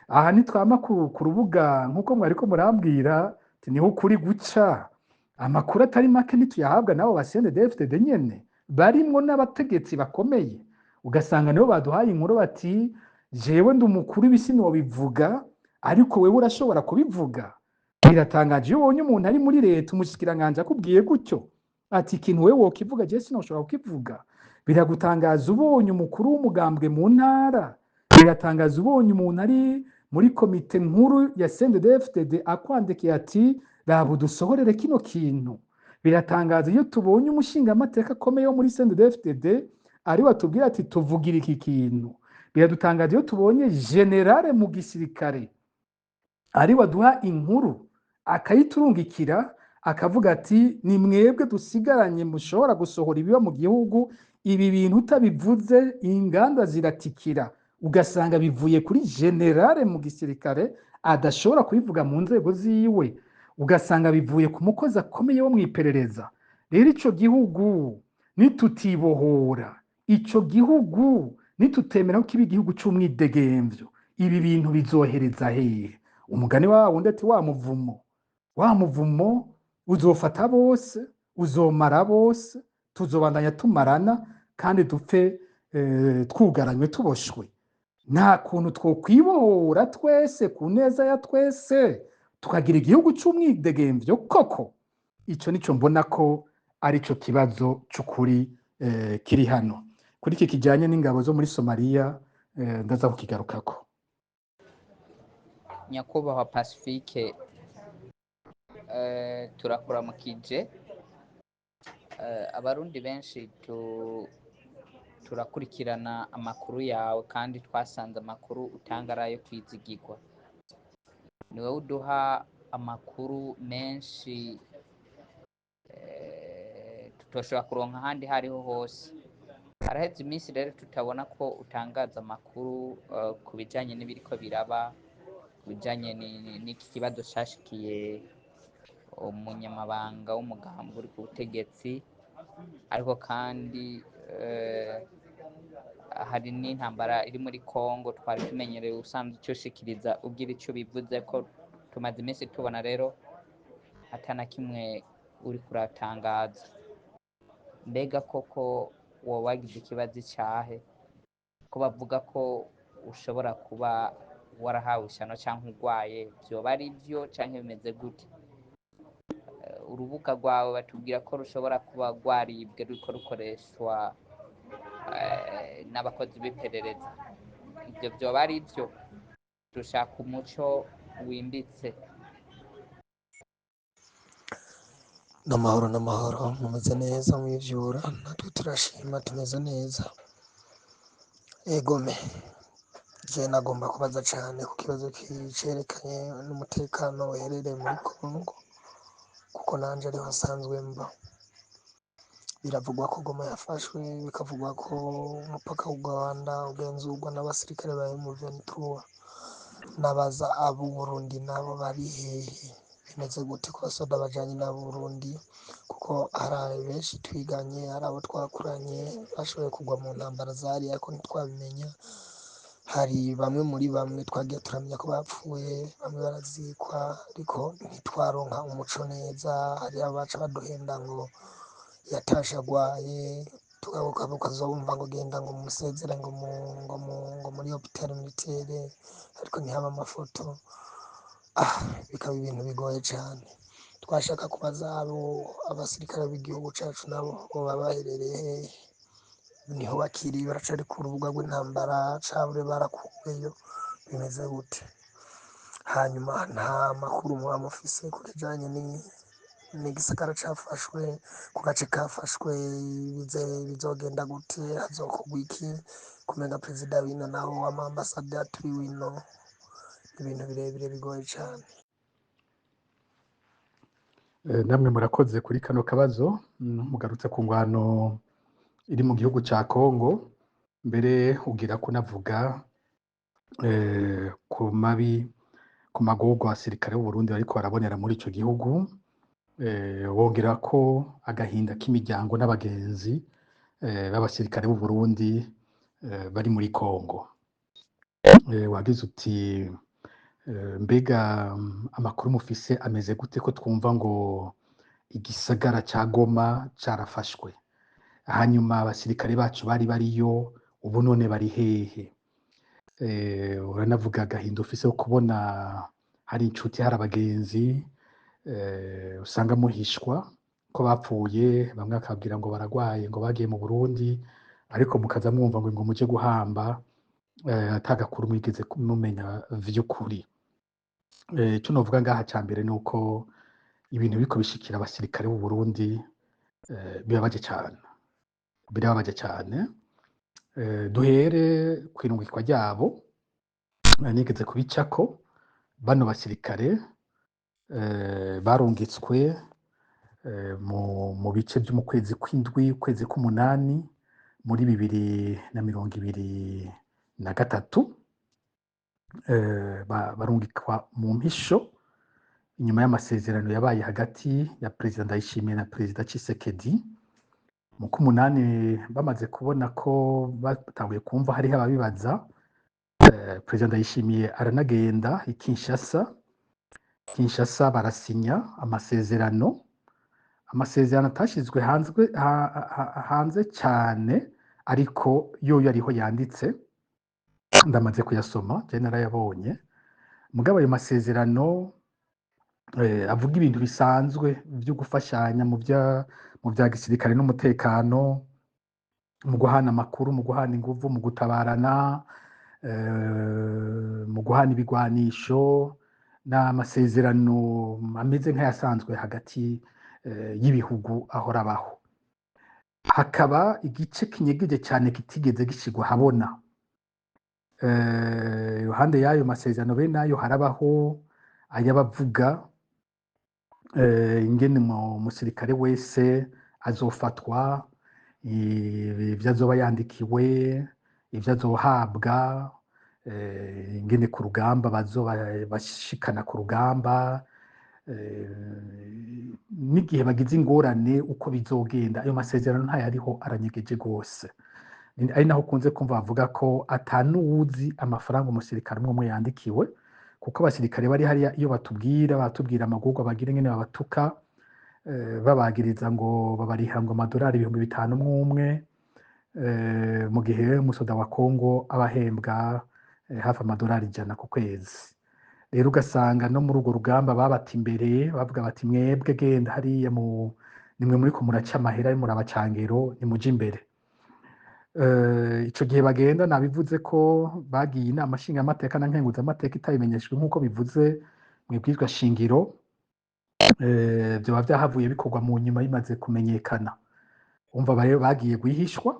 Aha ntitwama ku rubuga nk'uko mwariko murambwira, Ati niho ukuri guca. Amakuru atari make ntituyahabwa n'abo ba CNDD-FDD nyene barimwo n'abategetsi bakomeye, ugasanga nibo baduhaye inkuru bati jewe ndi umukuru, ibi sinobivuga, ariko wewe urashobora kubivuga. Biratangaje iyo ubonye umuntu ari muri leta, umushikiranganji, akubwiye gutyo ati ikintu wewe wokivuga, jewe sinoshobora kukivuga. Biragutangaza ubonye umukuru w'umugambwe mu ntara, biratangaza ubonye umuntu ari muri komite nkuru ya CNDD-FDD akwandikiye ati raba udusohorere kino kintu. Biratangaza iyo tubonye umushingamateka akomeye wo muri CNDD-FDD ari watubwira ati tuvugira iki kintu. Biradutangaza iyo tubonye général mu gisirikare ari waduha inkuru akayiturungikira, akavuga ati ni mwebwe dusigaranye mushobora gusohora ibiba mu gihugu, ibi bintu utabivuze inganda ziratikira. Ugasanga bivuye kuri général mu gisirikare adashobora kubivuga mu nzego ziwe, ugasanga bivuye ku mukozi akomeye wo mu iperereza. Rero ico gihugu nitutibohora, ico gihugu nitutemera ko kiba igihugu c'umwidegemvyo, ibi bintu bizohereza hehe? Umugani wa wundi ati wa muvumo, wa muvumo uzofata bose, uzomara bose, tuzobandanya tumarana kandi dupfe twugaranywe, tuboshwe. Nta kuntu twokwibohora twese ku neza ya twese, tukagira igihugu c'umwidegemvyo koko? Ico nico mbona ko arico kibazo c'ukuri kiri hano. Kuri iki kijanye n'ingabo zo muri Somaliya, ndaza kukigarukako. Nyakubahwa Pacifique, turakuramukije. Abarundi benshi turakurikirana amakuru yawe, kandi twasanze amakuru utanga ari ayo kwizigirwa. Ni wowe uduha amakuru menshi tutoshobora kuronka ahandi aho ariho hose. Haraheze iminsi rero tutabona ko utangaza amakuru ku bijanye n'ibiriko biraba, ku bijanye n'iki kibazo cashikiye umunyamabanga w'umugambi uri ku butegetsi, ariko kandi hari n'intambara iri muri Kongo twari tumenyereye usanzwe ucushikiriza ugira ico bivuze ko. Tumaze iminsi tubona rero ata na kimwe uriko uratangaza. Mbega koko woba wagize ikibazo icahe, ko bavuga ko ushobora kuba warahawe ishano canke urwaye? Vyoba ari vyo canke bimeze gute? Urubuga rwawe batubwira ko rushobora kuba rwaribwe, ruriko rukoreshwa n'abakozi b'iperereza. Ivyo vyoba ari vyo? Dushaka umuco wimbitse. N'amahoro, n'amahoro, mumeze neza mwivyura? Natwe turashima, tumeze neza. Egome, je nagomba kubaza cane ku kibazo cerekanye n'umutekano uherereye muri Kongo, kuko nanje ariho nsanzwe mba. Biravugwa ko Goma yafashwe, bikavugwa ko umupaka w'u Rwanda ugenzurwa n'abasirikare ba M23. Nabaza abo Burundi nabo bari hehe? Bimeze gute ku basoda bajanye n'abo Burundi? Kuko hari benshi twiganye, hari abo twakuranye bashoboye kugwa mu ntambara zari, ariko ntitwabimenya. Hari bamwe muri bamwe twagiye turamenya ko bapfuye, bamwe barazikwa, ariko ntitwaronka umuco neza. Hari abaca baduhenda ngo yatashe agwaye, tugaruka ukazumva ngo genda ngo musezere ngo mu, ngo mu, ngo muri hôpital militaire, ariko ntihaba amafoto. Bikaba ibintu bigoye cane. Twashaka kubaza abo abasirikare b'igihugu cacu nabo boba baherereye hehe? Niho bakiri? Baracari ku rubuga rw'intambara cabure barakuweyo? Bimeze gute? Hanyuma nta makuru muba mufise ku kijanye n'igisagara cafashwe, ku gace kafashwe? Bizogenda gute? Hazokorwa iki? Kumenga perezida wino nawo w'ama ambasade aturiwe ino, ibintu birebire bigoye cane. Namwe murakoze kuri kano kabazo. Mugarutse ku ngwano iri mu gihugu ca Kongo, mbere ugira ko navuga ku mabi, ku magorwa abasirikare b'u Burundi bariko barabonera muri ico gihugu, wongera ko agahinda k'imiryango n'abagenzi b'abasirikare b'u Burundi bari muri Kongo. Wagize uti Mbega amakuru mufise ameze gute ko twumva ngo igisagara ca Goma carafashwe, hanyuma abasirikare bacu bari bariyo ubu none bari hehe? Uranavuga agahinda ufise ko kubona hari inshuti, hari abagenzi usanga muhishwa ko bapfuye, bamwe bakabwira ngo baragwaye, ngo bagiye mu Burundi, ariko mukaza mwumva ngo muje guhamba ata gakuru mwigeze mumenya vy'ukuri. Ico novuga ngaha ca mbere nuko ibintu biriko bishikira abasirikare b'u Burundi birababaje cane, birababaje cane. Duhere kw'irungikwa ryabo, nigeze kubicako. Bano basirikare barungitswe mu bice vyo mu kwezi kw'indwi, ukwezi k'umunani muri 2023, barungikwa mu mpisho inyuma y'amasezerano yabaye hagati ya Perezida Ndayishimiye na Perezida Tshisekedi. Mu k'umunani bamaze kubona ko batanguye kumva hariho ababibaza, Perezida Ndayishimiye aranagenda i Kinshasa. Kinshasa barasinya amasezerano, amasezerano atashizwe hanze cane, ariko yoyo ariho yanditse, ndamaze kuyasoma, je narayabonye. Mugabo ayo masezerano avuga ibintu bisanzwe vyo gufashanya mu vya gisirikare n'umutekano, mu guhana amakuru, mu guhana inguvu, mu gutabarana, mu guhana ibigwanisho, n'amasezerano ameze nk'ayasanzwe hagati y'ibihugu ahora abaho. Hakaba igice kinyegeje cane kitigeze gishirwa ahabona. Iruhande y'ayo masezerano bene ayo harabaho ayabavuga ingene umusirikare wese azofatwa, ivyo azoba yandikiwe, ivyo azohabwa, ingene ku rugamba bazoba bashikana ku rugamba, n'igihe bagize ingorane uko bizogenda. Ayo masezerano ntayariho, aranyegeje gose. Ari naho ukunze kumva bavuga ko atanuwuzi amafaranga umusirikare umwe umwe yandikiwe, kuko abasirikare bari hariya iyo batubwira, batubwira amagorwa bagira, ingene babatuka, babagiriza ngo babariha ngo amadolari 5000 umwe umwe, mu gihe umusoda wa Kongo aba ahembwa hafi amadolari 100 ku kwezi. Rero ugasanga no muri urwo rugamba babata imbere, bavuga bati: "Mwebwe genda hariya, mu nimwe muriko muraca amahera, muri abacangero, nimuje imbere." Ico gihe bagenda, nabivuze ko bagiye inama nshingamateka na nkenguzamateka itabimenyeshejwe nk'uko bivuze mw'ibwirizwa shingiro, vyoba vyahavuye bikorwa mu nyuma bimaze kumenyekana. Umva rero bagiye rwihishwa,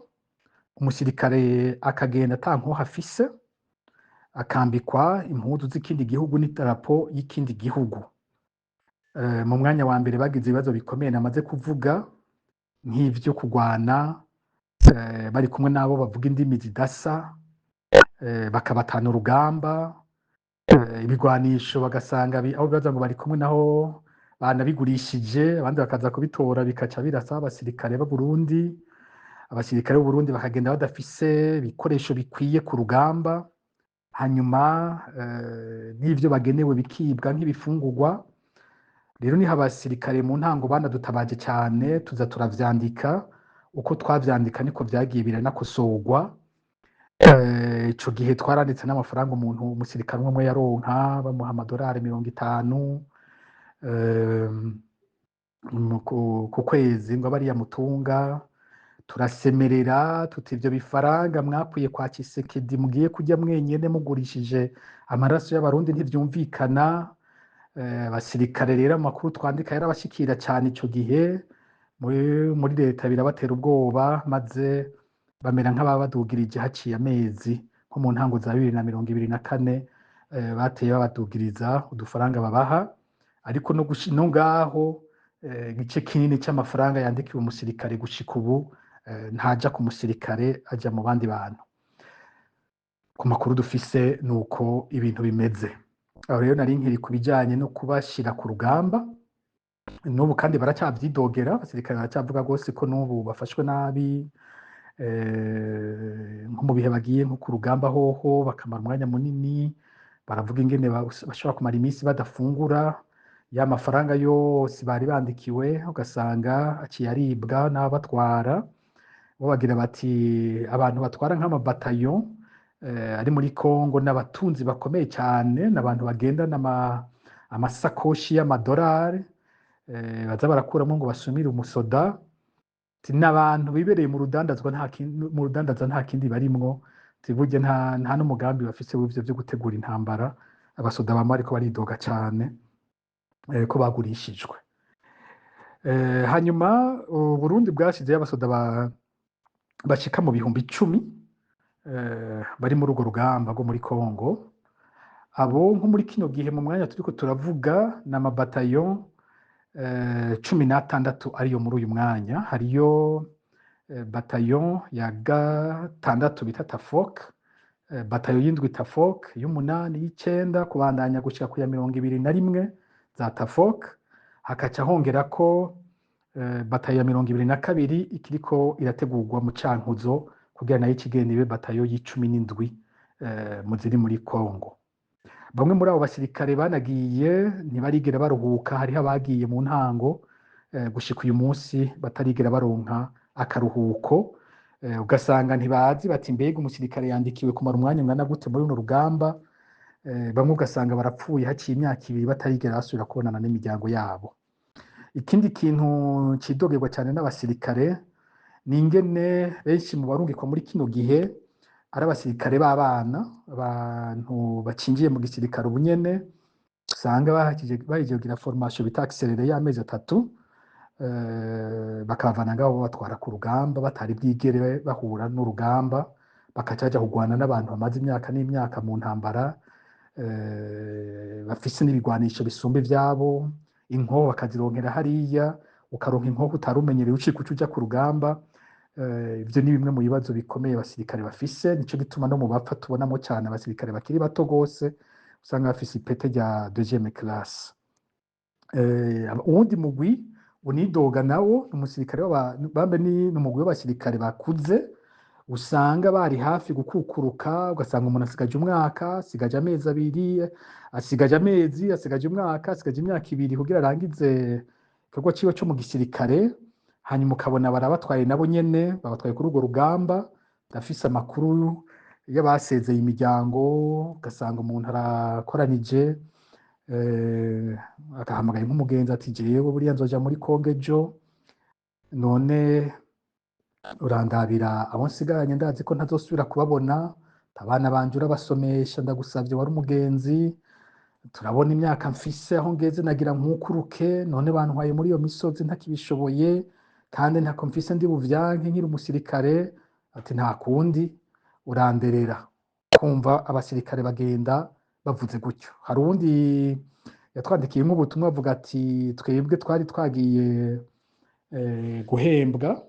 umusirikare akagenda ata nkoho afise, akambikwa impuzu z'ikindi gihugu n'idarapo y'ikindi gihugu. Mu mwanya wa mbere bagize ibibazo bikomeye namaze kuvuga, nk'ivyo kugwana bari kumwe n'abo bavuga indimi zidasa, bakabatana urugamba, ibigwanisho bagasanga aho bibaza ngo bari kumwe naho banabigurishije, abandi bakaza kubitora bikaca birasa abasirikare b'Uburundi. Abasirikare b'Uburundi bakagenda badafise ibikoresho bikwiye ku rugamba, hanyuma n'ivyo bagenewe bikibwa nk'ibifungurwa. Rero niho abasirikare mu ntango banadutabaje cane, tuza turavyandika, uko twavyandika niko vyagiye biranakosorwa. Ico gihe twaranditse n'amafaranga umuntu, umusirikare umwe umwe yaronka, bamuha amadolari 50 ku kwezi ngo abe ariyo amutunga. Turasemerera tuti: "Ivyo bifaranga mwakwiye kwa Tshisekedi mugiye kurya mwenyene mugurishije amaraso y'Abarundi, ntivyumvikana." Abasirikare rero amakuru twandika yarabashikira cane ico gihe muri leta, birabatera ubwoba, maze bamera nk'ababadugirije. Haciye amezi, nko mu ntango za 2024, bateye babadugiriza udufaranga babaha, ariko no ngaho igice kinini c'amafaranga yandikiwe umusirikare gushika ubu ntaja ku musirikare, aja mu bandi bantu. Ku makuru dufise nuko ibintu bimeze. Aho rero nari nkiri ku bijanye no kubashira ku rugamba. N'ubu kandi baracavyidogera, abasirikare baracyavuga rwose ko n'ubu bafashwe nabi, nko mu bihe bagiye nko ku rugamba hoho bakamara umwanya munini. Baravuga ingene bashobora kumara iminsi badafungura, ya mafaranga yose bari bandikiwe ugasanga aciye aribwa n'ababatwara. Bo bagira bati abantu batwara nk'amabatayo ari muri Congo n'abatunzi bakomeye cyane, n'abantu bagendana amasakoshi y'amadolari, baza barakuramo ngo basumire umusoda. Ati, n'abantu bibereye mu rudandazwa, nta kindi, mu rudandaza nta kindi barimwo. Ati, burya nta n'umugambi bafise w'ivyo vyo gutegura intambara. Abasoda bama bariko baridoga cane ko bagurishijwe. Hanyuma Uburundi bwashizeyo abasoda bashika mu 10.000 bari muri urwo rugamba rwo muri Congo. Abo nko muri kino gihe, mu mwanya turiko turavuga, ni amabatayo 16 ariyo muri uyu mwanya. Hariyo batayo ya gatandatu bita Tafok, batayo y'indwi Tafok, y'umunani, y'icenda, kubandanya gushika ku ya 21 za Tafok. Hakaca hongerako batayo ya 22 ikiriko irategurwa mu Cankuzo kugira nayo ikigenda ibe batayo y'17 mu ziri muri Congo. Bamwe muri abo basirikare banagiye ntibarigera baruhuka. Hariho abagiye mu ntango, gushika uyu munsi batarigera baronka akaruhuko. Ugasanga ntibazi bati mbega umusirikare yandikiwe kumara umwanya ungana gute muri runo rugamba? Bamwe ugasanga barapfuye haciye imyaka 2 batarigera basubira kubonana n'imiryango yabo. Ikindi kintu cidogerwa cyane n'abasirikare ni ingene benshi mu barungikwa muri kino gihe ari abasirikare b'abana, abantu bacinjiye mu gisirikare ubunyene, usanga bahejeje kugira formation bita accélérée y'amezi 3, bakabavana ngaho babatwara ku rugamba batari bwigere bahura n'urugamba, bakaca baja kurwana n'abantu bamaze imyaka n'imyaka mu ntambara, bafise n'ibigwanisho bisumba ivyabo, inkoho bakazironkera hariya, ukaronka inkoho utari umenyereye ucika uca uja ku rugamba. Ivyo ni bimwe mu bibazo bikomeye abasirikare bafise. Nico gituma no mu bapfa tubonamo cyane abasirikare bakiri bato gose, usanga bafise ipete rya deuxième classe. Uwundi mugwi unidoga nawo ni umusirikare bambe ni umugwi w'abasirikare bakuze, usanga bari hafi gukukuruka, ugasanga umuntu asigaje umwaka, asigaje amezi 2, asigaje amezi, asigaje umwaka, asigaje imyaka 2 kugira arangize igikorwa ciwe co mu gisirikare. Hanyuma ukabona barabatwaye nabo nyene, babatwaye kuri urwo rugamba. Ndafise amakuru y'abasezeye imiryango, ugasanga umuntu arakoranije, agahamagaye nk'umugenzi ati jewe buriya nzoja muri Congo ejo, none urandabira abo nsigaranye, ndazi ko ntazosubira kubabona, abana banje urabasomesha, ndagusavye wari umugenzi, turabona imyaka mfise aho ngeze nagira nkukuruke, none bantwaye muri iyo misozi ntakibishoboye kandi ntako mfise ndi buvyanke nkiri umusirikare. Ati nta kundi uranderera. Kumva abasirikare bagenda bavuze gutyo. Hari uwundi yatwandikiye nk'ubutumwa avuga ati twebwe twari twagiye guhembwa,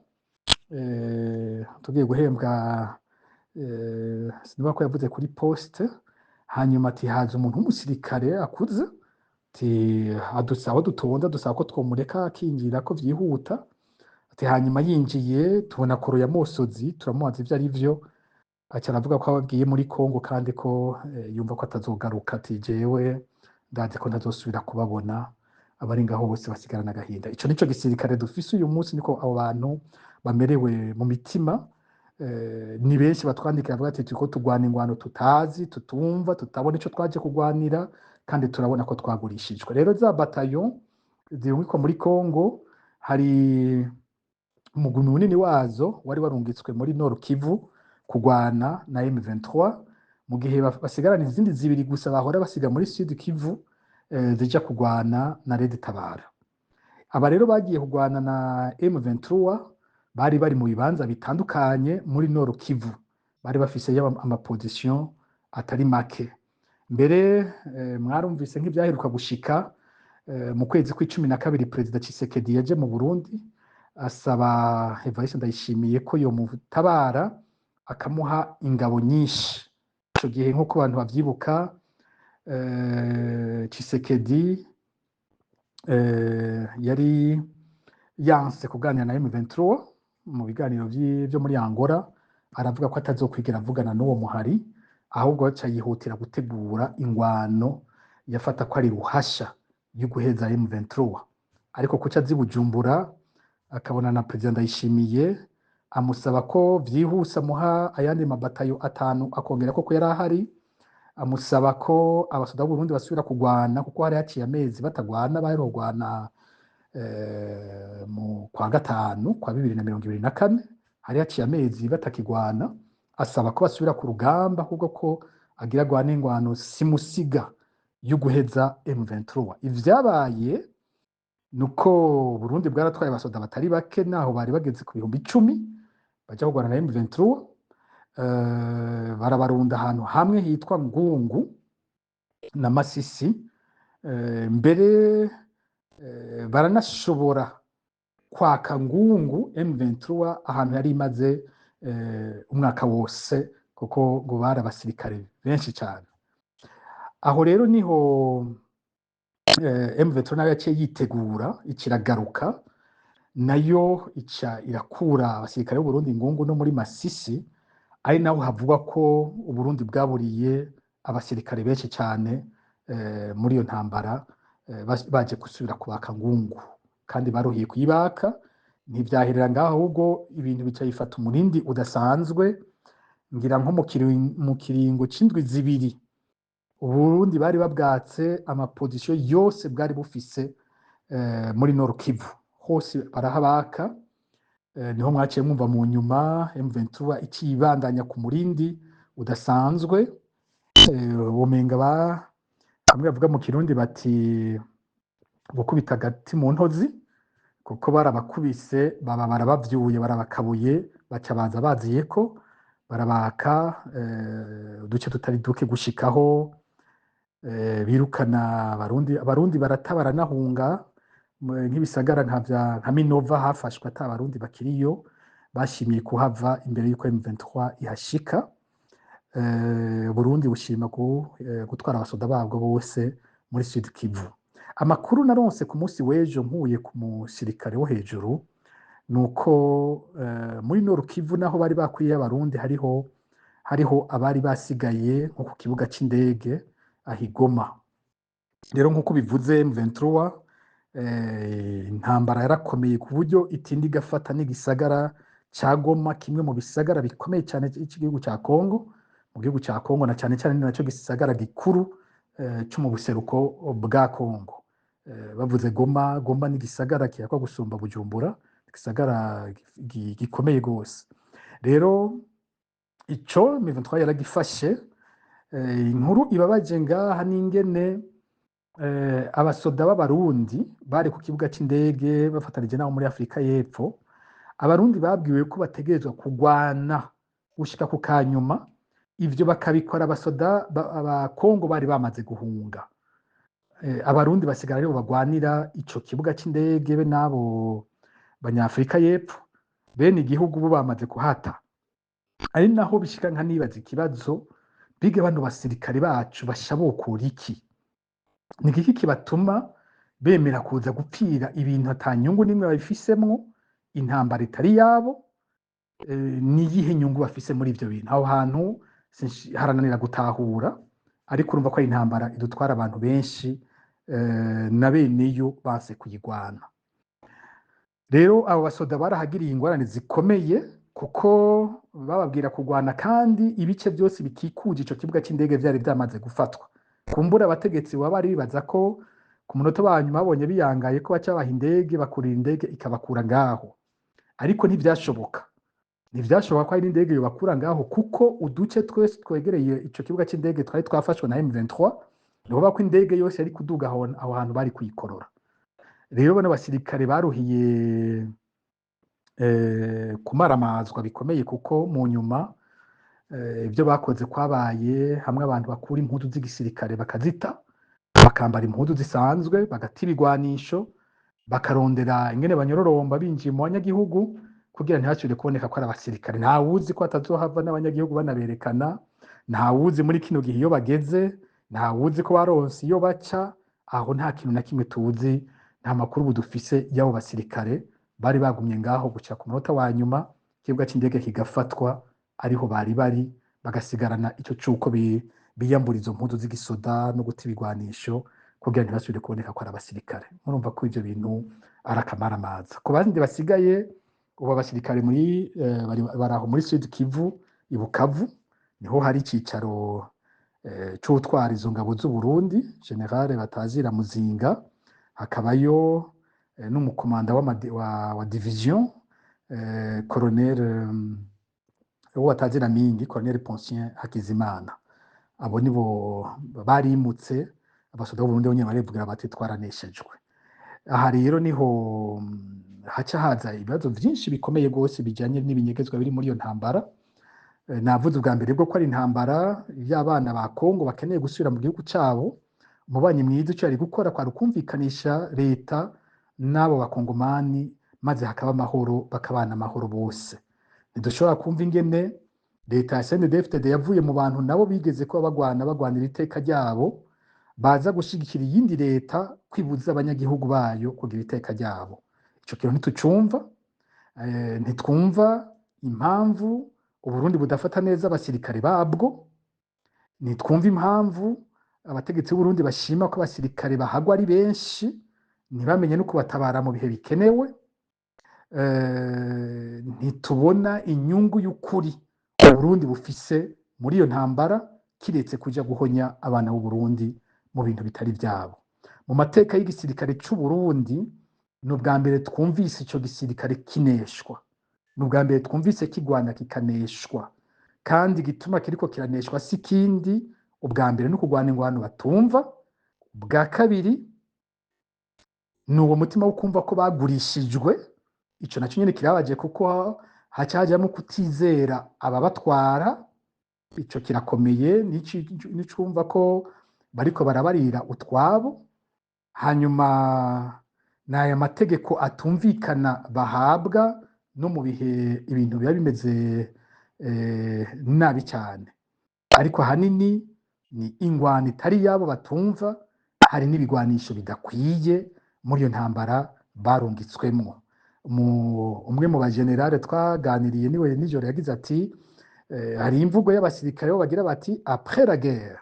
tugiye guhembwa, sinibuka ko yavuze kuri poste. Hanyuma ati haza umuntu w'umusirikare akuze, ati adusaba aho dutonda, dusaba ko twomureka akinjira ko vyihuta. Ati hanyuma yinjiye tubona koro ya Mosozi, turamubaza ivyo ari vyo, aca aravuga ko ababwiye muri Congo kandi ko yumva ko atazogaruka. Ati jewe ndazi ko ntazosubira kubabona. Abari ngaho bose basigarana agahinda. Ico nico gisirikare dufise uyu munsi, niko abo bantu bamerewe mu mitima. Ni benshi batwandikira bavuga ati turiko turwana ingwano tutazi, tutumva, tutabona ico twaje kugwanira, kandi turabona ko twagurishijwe. Rero za batayo zirungikwa muri Congo, hari umugwi munini wazo wari warungitswe muri Nord Kivu kugwana na M23, mu gihe basigarana izindi zibiri gusa bahora basiga muri Sud Kivu, zija kugwana na Red Tabara. Aba rero bagiye kugwana na M23 bari bari mu bibanza bitandukanye muri Nord Kivu, bari bafise amaposition atari make. Mbere mwarumvise nk'ivyaheruka gushika mu kwezi kw'icumi na kabiri, Perezida Tshisekedi yaje mu Burundi asaba Evariste Ndayishimiye ko yomutabara akamuha ingabo nyinshi. Ico gihe nk'uko abantu bavyibuka, Tshisekedi yari yanse kuganira na M23 mu biganiro vyo muri Angola, aravuga ko atazokwigera avugana n'uwo muhari. Ahubwo aca yihutira gutegura ingwano yafata ko ari ruhasha yo guheza M23. Ariko kuca azi Bujumbura, akabona na Perezida Ndayishimiye, amusaba ko vyihuse amuha ayandi mabatayo 5 akongera ko yari ahari, amusaba ko abasoda b'Uburundi basubira kugwana, kuko hari haciye amezi batagwana, baheruka kugwana mu kwa gatanu kwa 2024, hari haciye amezi batakigwana. Asaba ko basubira ku rugamba, ahubwo ko agira agwane ingwano simusiga yo guheza M23. Ivyabaye nuko Burundi bwaratwaye abasoda batari bake, naho bari bageze ku 10,000, baja kugwana na M23. Barabarunda ahantu hamwe hitwa Ngungu na Masisi. Mbere baranashobora kwaka Ngungu M23, ahantu yari imaze umwaka wose, kuko ngo bari abasirikare benshi cyane. Aho rero niho M23 nayo yaciye yitegura, ikiragaruka nayo, ica irakura abasirikare b'u Burundi Ngungu no muri Masisi, ari naho havugwa ko Uburundi bwaburiye abasirikare benshi cyane muri iyo ntambara, baje gusubira kubaka Ngungu, kandi baruhiye kuyibaka. Ntivyahirira ngaho, ahubwo ibintu bica bifata umurindi udasanzwe. Ngira nko mu kiringo c'indwi 2, Uburundi bari babwatse amapozisiyo yose bwari bufise muri Nord Kivu, hose barahabaka. Niho mwaciye mwumva mu nyuma M23 ikibandanya ku murindi udasanzwe. Womenga bamwe bavuga mu Kirundi bati gukubita agati mu ntozi, kuko barabakubise baba barabavyuye, barabakabuye, baca baza baziyeko barabaka uduce tutari duke, gushikaho birukana Abarundi. Abarundi barata, baranahunga, nk'ibisagara nka Minova hafashwe ata Abarundi bakiriyo, bashimiye kuhava imbere y'uko M23 ihashika. Burundi bushima gutwara abasoda babwo bose muri Sud Kivu. Amakuru naronse ku munsi w'ejo nkuye ku musirikare wo hejuru nuko muri Nord Kivu, naho bari bakwiye Abarundi, hariho abari basigaye nko ku kibuga c'indege aho i Goma. Rero nk'uko bivuze, M23 intambara yarakomeye ku buryo itinda igafata n'igisagara ca Goma, kimwe mu bisagara bikomeye cyane cy'igihugu ca Congo, mu gihugu ca Congo, na cyane cyane ni nacyo gisagara gikuru cyo mu buseruko bwa Congo. Bavuze Goma, Goma ni igisagara kiyakwa gusumba Bujumbura, igisagara gikomeye gose. Rero ico M23 yaragifashe. Inkuru ibabaje ngaha n'ingene abasoda b'Abarundi bari ku kibuga c'indege bafatanije n'abo muri Afrika y'Epfo. Abarundi babwiwe ko bategerezwa kugwana gushika ku kanyuma, ivyo bakabikora abasoda Abakongo bari bamaze guhunga. Abarundi basigara aribo bagwanira ico kibuga c'indege be n'abo Banyafrika y'Epfo, bene igihugu bo bamaze kuhata. Ari naho bishika nka nibaza ikibazo: biga bano basirikare bacu bashabokura iki? Ni iki kibatuma bemera kuza gupfira ibintu ata nyungu n'imwe babifisemwo, intambara itari yabo? Ni iyihe nyungu bafise muri ivyo bintu? Aho hantu harananira gutahura, ariko urumva ko ari intambara idutwara abantu benshi, na beneyo banse kuyigwana. Rero abo basoda barahagiriye ingorane zikomeye, kuko bababwira kugwana kandi ibice byose bikikuje ico kibuga c'indege vyari vyamaze gufatwa. Kumbura abategetsi baba bari bibaza ko ku munota wa nyuma babonye biyangaye ko baca babaha indege, bakurira indege ikabakura ngaho, ariko ntivyashoboka ko hari n'indege yobakura ngaho, kuko uduce twese twegereye ico kibuga c'indege twari twafashwe na M23. Ni ukuvuga ko indege yose yari kuduga aho hantu bari kuyikorora. Rero bano basirikare baruhiye kumaramazwa bikomeye, kuko mu nyuma ibyo bakoze kwabaye hamwe abantu bakura impuzu z'igisirikare bakazita, bakambara impuzu zisanzwe, bagata ibigwanisho, bakarondera ingene banyororomba binjiye mu banyagihugu kugira ntihasubire kuboneka ko ari abasirikare. Ntawuzi ko hatazohava n'abanyagihugu banaberekana, ntawuzi muri kino gihe iyo bageze, ntawuzi ko baronse iyo baca aho. Nta kintu na kimwe tuzi, nta makuru ubu dufise y'abo basirikare bari bagumye ngaho guca ku munota wa nyuma ikibuga c'indege kigafatwa, ariho bari bari. Bagasigarana ico cuko biyambura izo mpuzu z'igisoda no guta ibigwanisho kugira ntibasubire kuboneka ko ari abasirikare. Murumva ko ivyo bintu ari akamaramaza. Ku bandi basigaye, ubu abasirikare muri bari aho muri Sud Kivu, i Bukavu, niho hari icicaro c'uwutwara izo ngabo z'u Burundi, Général Batazira Muzinga, hakabayo n'umukomanda wa division, colonel uwo batazira mingi, Colonel Poncien Hakizimana. Abo nibo barimutse. Abasoda b'Uburundi bo nyene barivugira bati: "Twaraneshejwe." Aha rero niho haca haza ibibazo vyinshi bikomeye gose bijanye n'ibinyegezwa biri muri iyo ntambara. Navuze ubwa mbere bwo ko ari intambara y'abana ba Kongo bakeneye gusubira mu gihugu cabo. Umubanyi mwiza, ico yari gukora kwari ukumvikanisha leta n'abo bakongomani, maze hakaba amahoro, bakabana amahoro bose. Ntidushobora kumva ingene leta ya CNDD-FDD yavuye mu bantu nabo bigeze kuba bagwana, bagwanira iteka ryabo, baza gushigikira iyindi leta kwibuza abanyagihugu bayo kugira iteka ryabo. Ico kintu ntitucumva. Ntitwumva impamvu Uburundi budafata neza abasirikare babwo. Ntitwumva impamvu abategetsi b'Uburundi bashima ko abasirikare bahagwa ari benshi, ntibamenye no kubatabara mu bihe bikenewe. Ntitubona inyungu y'ukuri Uburundi bufise muri iyo ntambara, kiretse kuja guhonya abana b'Uburundi mu bintu bitari vyabo. Mu mateka y'igisirikare c'Uburundi, ni ubwa mbere twumvise ico gisirikare kineshwa, ni ubwa mbere twumvise kigwana kikaneshwa. Kandi igituma kiriko kiraneshwa si ikindi: ubwa mbere ni ukugwana ingwano batumva, ubwa kabiri ni uwo mutima wo kumva ko bagurishijwe. Ico naco nyene kirabaje, kuko haca hajamwo kutizera ababatwara. Ico kirakomeye, nicumva ko bariko barabarira utwabo. Hanyuma n'aya mategeko atumvikana bahabwa no mu bihe ibintu biba bimeze nabi cyane. Ariko ahanini ni ingwano itari iyabo batumva, hari n'ibigwanisho bidakwiye muri iyo ntambara barungitswemwo. Umwe mu bagenerale twaganiriye niwe nijoro yagize ati: "Hari imvugo y'abasirikare bo bagira bati: 'Après la guerre,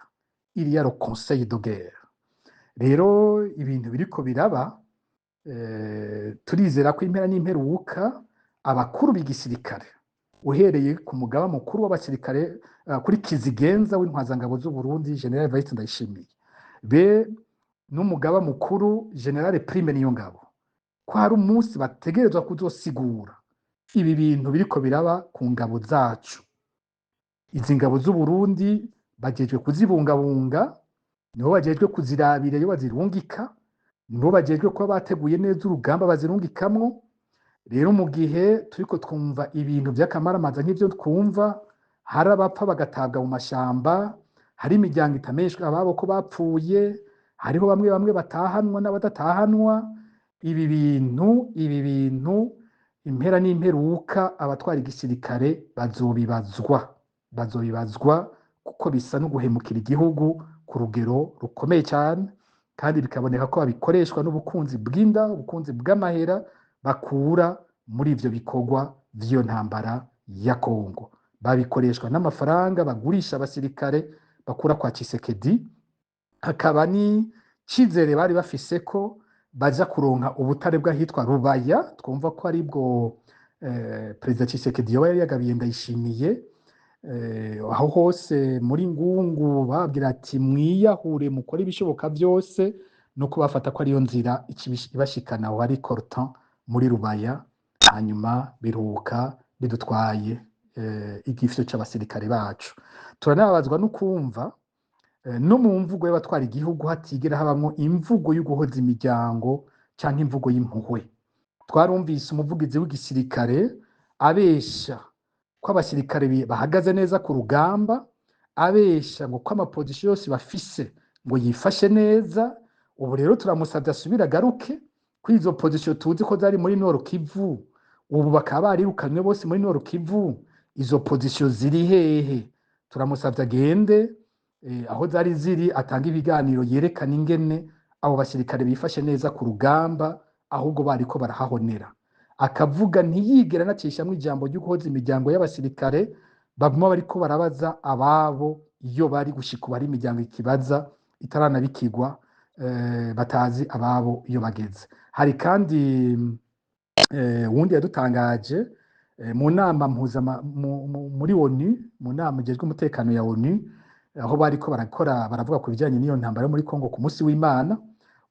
il y a le conseil de guerre.'" Rero ibintu biriko biraba, turizera ko impera n'imperuka abakuru b'igisirikare, uhereye ku mugaba mukuru w'abasirikare, kuri Kizigenza w'intwazangabo z'u Burundi, Général Evariste Ndayishimiye, be n'umugaba mukuru, Général Prime Niyongabo, ko hari umunsi bategerezwa kuzosigura ibi bintu biriko biraba ku ngabo zacu. Izi ngabo z'u Burundi bajejwe kuzibungabunga, nibo bajejwe kuzirabira iyo bazirungika, nibo bajejwe kuba bateguye neza urugamba bazirungikamwo. Rero mu gihe turiko twumva ibintu vy'akamaramaza nk'ivyo twumva, hari abapfa bagatabwa mu mashamba, hari imiryango itamenyeshwa ababo ko bapfuye, hariho bamwe bamwe batahanwa n'abadatahanwa, ibi bintu impera n'imperuka abatwara igisirikare bazobibazwa, bazobibazwa, kuko bisa no guhemukira igihugu ku rugero rukomeye cyane, kandi bikaboneka ko babikoreshwa n'ubukunzi bw'inda, ubukunzi bw'amahera bakura muri ivyo bikorwa vy'iyo ntambara ya Kongo. Babikoreshwa n'amafaranga bagurisha abasirikare bakura kwa Tshisekedi, hakaba n'icizere bari bafise ko baza kuronka ubutare bw'ahitwa Rubaya, twumva ko aribwo Perezida Tshisekedi yoba yari yagabiye Ndayishimiye. Aho hose muri Ngungu babwira ati: "Mwiyahure, mukore ibishoboka byose", no kubafata ko ariyo nzira ibashikana aho hari coltan muri Rubaya. Hanyuma biruhuka bidutwaye igifyo c'abasirikare bacu. Turanababazwa no kumva no mu mvugo y'abatwara igihugu hatigera habamwo imvugo yo guhoza imiryango canke imvugo y'impuhwe. Twarumvise umuvugizi w'igisirikare abesha ko abasirikare bahagaze neza ku rugamba, abesha ngo ko ama positions yose bafise ngo yifashe neza. Ubu rero turamusabye asubire agaruke kuri izo positions tuzi ko zari muri Nord Kivu, ubu bakaba barirukanywe bose muri Nord Kivu. Izo positions ziri hehe? Turamusabye agende aho zari ziri, atanga ibiganiro yerekana ingene abo basirikare bifashe neza ku rugamba, ahubwo bariko barahahonera. Akavuga, ntiyigera anacishamwo ijambo ryo guhoza imiryango y'abasirikare. Baguma bariko barabaza ababo iyo bari, gushika ubu hari imiryango ikibaza itaranabikigwa, batazi ababo iyo bageze. Hari kandi wundi yadutangaje mu nama muri ONU, mu nama ijejwe umutekano ya ONU, aho bariko barakora, baravuga ku bijanye n'iyo ntambara yo muri Kongo ku munsi w'Imana.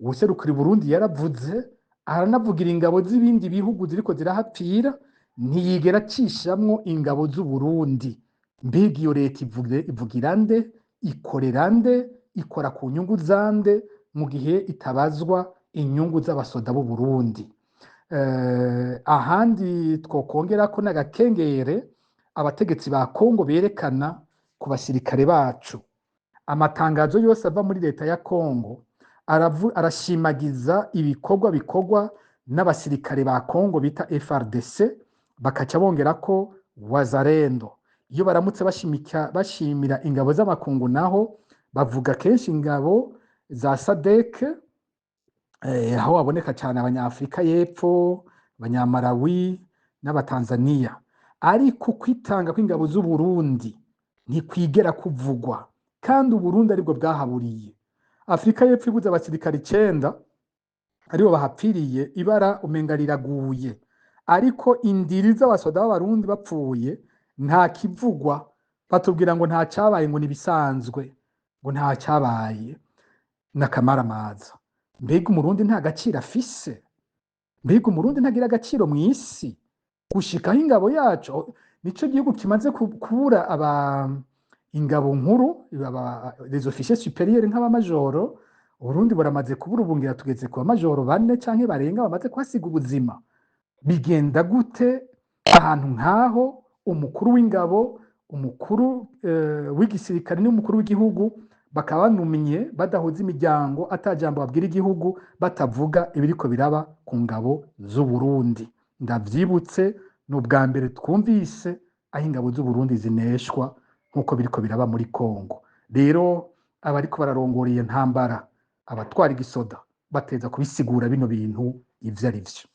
Uwuserukira Burundi yaravuze, aranavugira ingabo z'ibindi bihugu ziriko zirahapfira, ntiyigera acishamwo ingabo z'Uburundi. Mbega iyo leta ivugira nde, ikorera nde, ikora ku nyungu zande, mu gihe itabazwa inyungu z'abasoda b'Uburundi? Ahandi twokongera ko n'agakengere abategetsi ba Kongo berekana ku basirikare bacu. Amatangazo yose ava muri leta ya Kongo arashimagiza ibikorwa bikorwa n'abasirikare ba Kongo bita FARDC, bakaca bongera ko Wazalendo. Iyo baramutse bashimira ingabo z'amakungu, naho bavuga kenshi ingabo za SADC, aho haboneka cyane Abanyafurika y'Epfo, Abanyamarawi n'Abatanzaniya. Ariko kwitanga kw'ingabo z'Uburundi ntikwigera kuvugwa, kandi Uburundi aribwo bwahaburiye. Afurika y'Epfo ibuze abasirikare 9 aribo bahapfiriye, ibara umenga riraguye, ariko indiri z'abasoda b'Abarundi bapfuye nta kivugwa. Batubwira ngo nta cyabaye, ngo nibisanzwe, ngo nta cyabaye, n'akamaramaza. Mbega Umurundi nta gaciro afise? Mbega Umurundi ntagira agaciro mu isi, gushikaho ingabo yacu, nico gihugu kimaze kubura aba ingabo nkuru, les officiers supérieurs nk'abamajoro? Uburundi buramaze kubura, ubungira tugeze ku bamajoro bane canke barenga bamaze kuhasiga ubuzima. Bigenda gute ahantu nk'aho umukuru w'ingabo, umukuru w'igisirikare n'umukuru w'igihugu bakaba banumye, badahuza imiryango, atajambo babwira igihugu, batavuga ibiriko biraba ku ngabo z'Uburundi? Ndavyibutse, ni ubwa mbere twumvise aho ingabo z'Uburundi zineshwa nk'uko biriko biraba muri Kongo. Rero abariko bararongora iyo ntambara, abatwara igisoda, bateza kubisigura bino bintu ivyo ari vyo.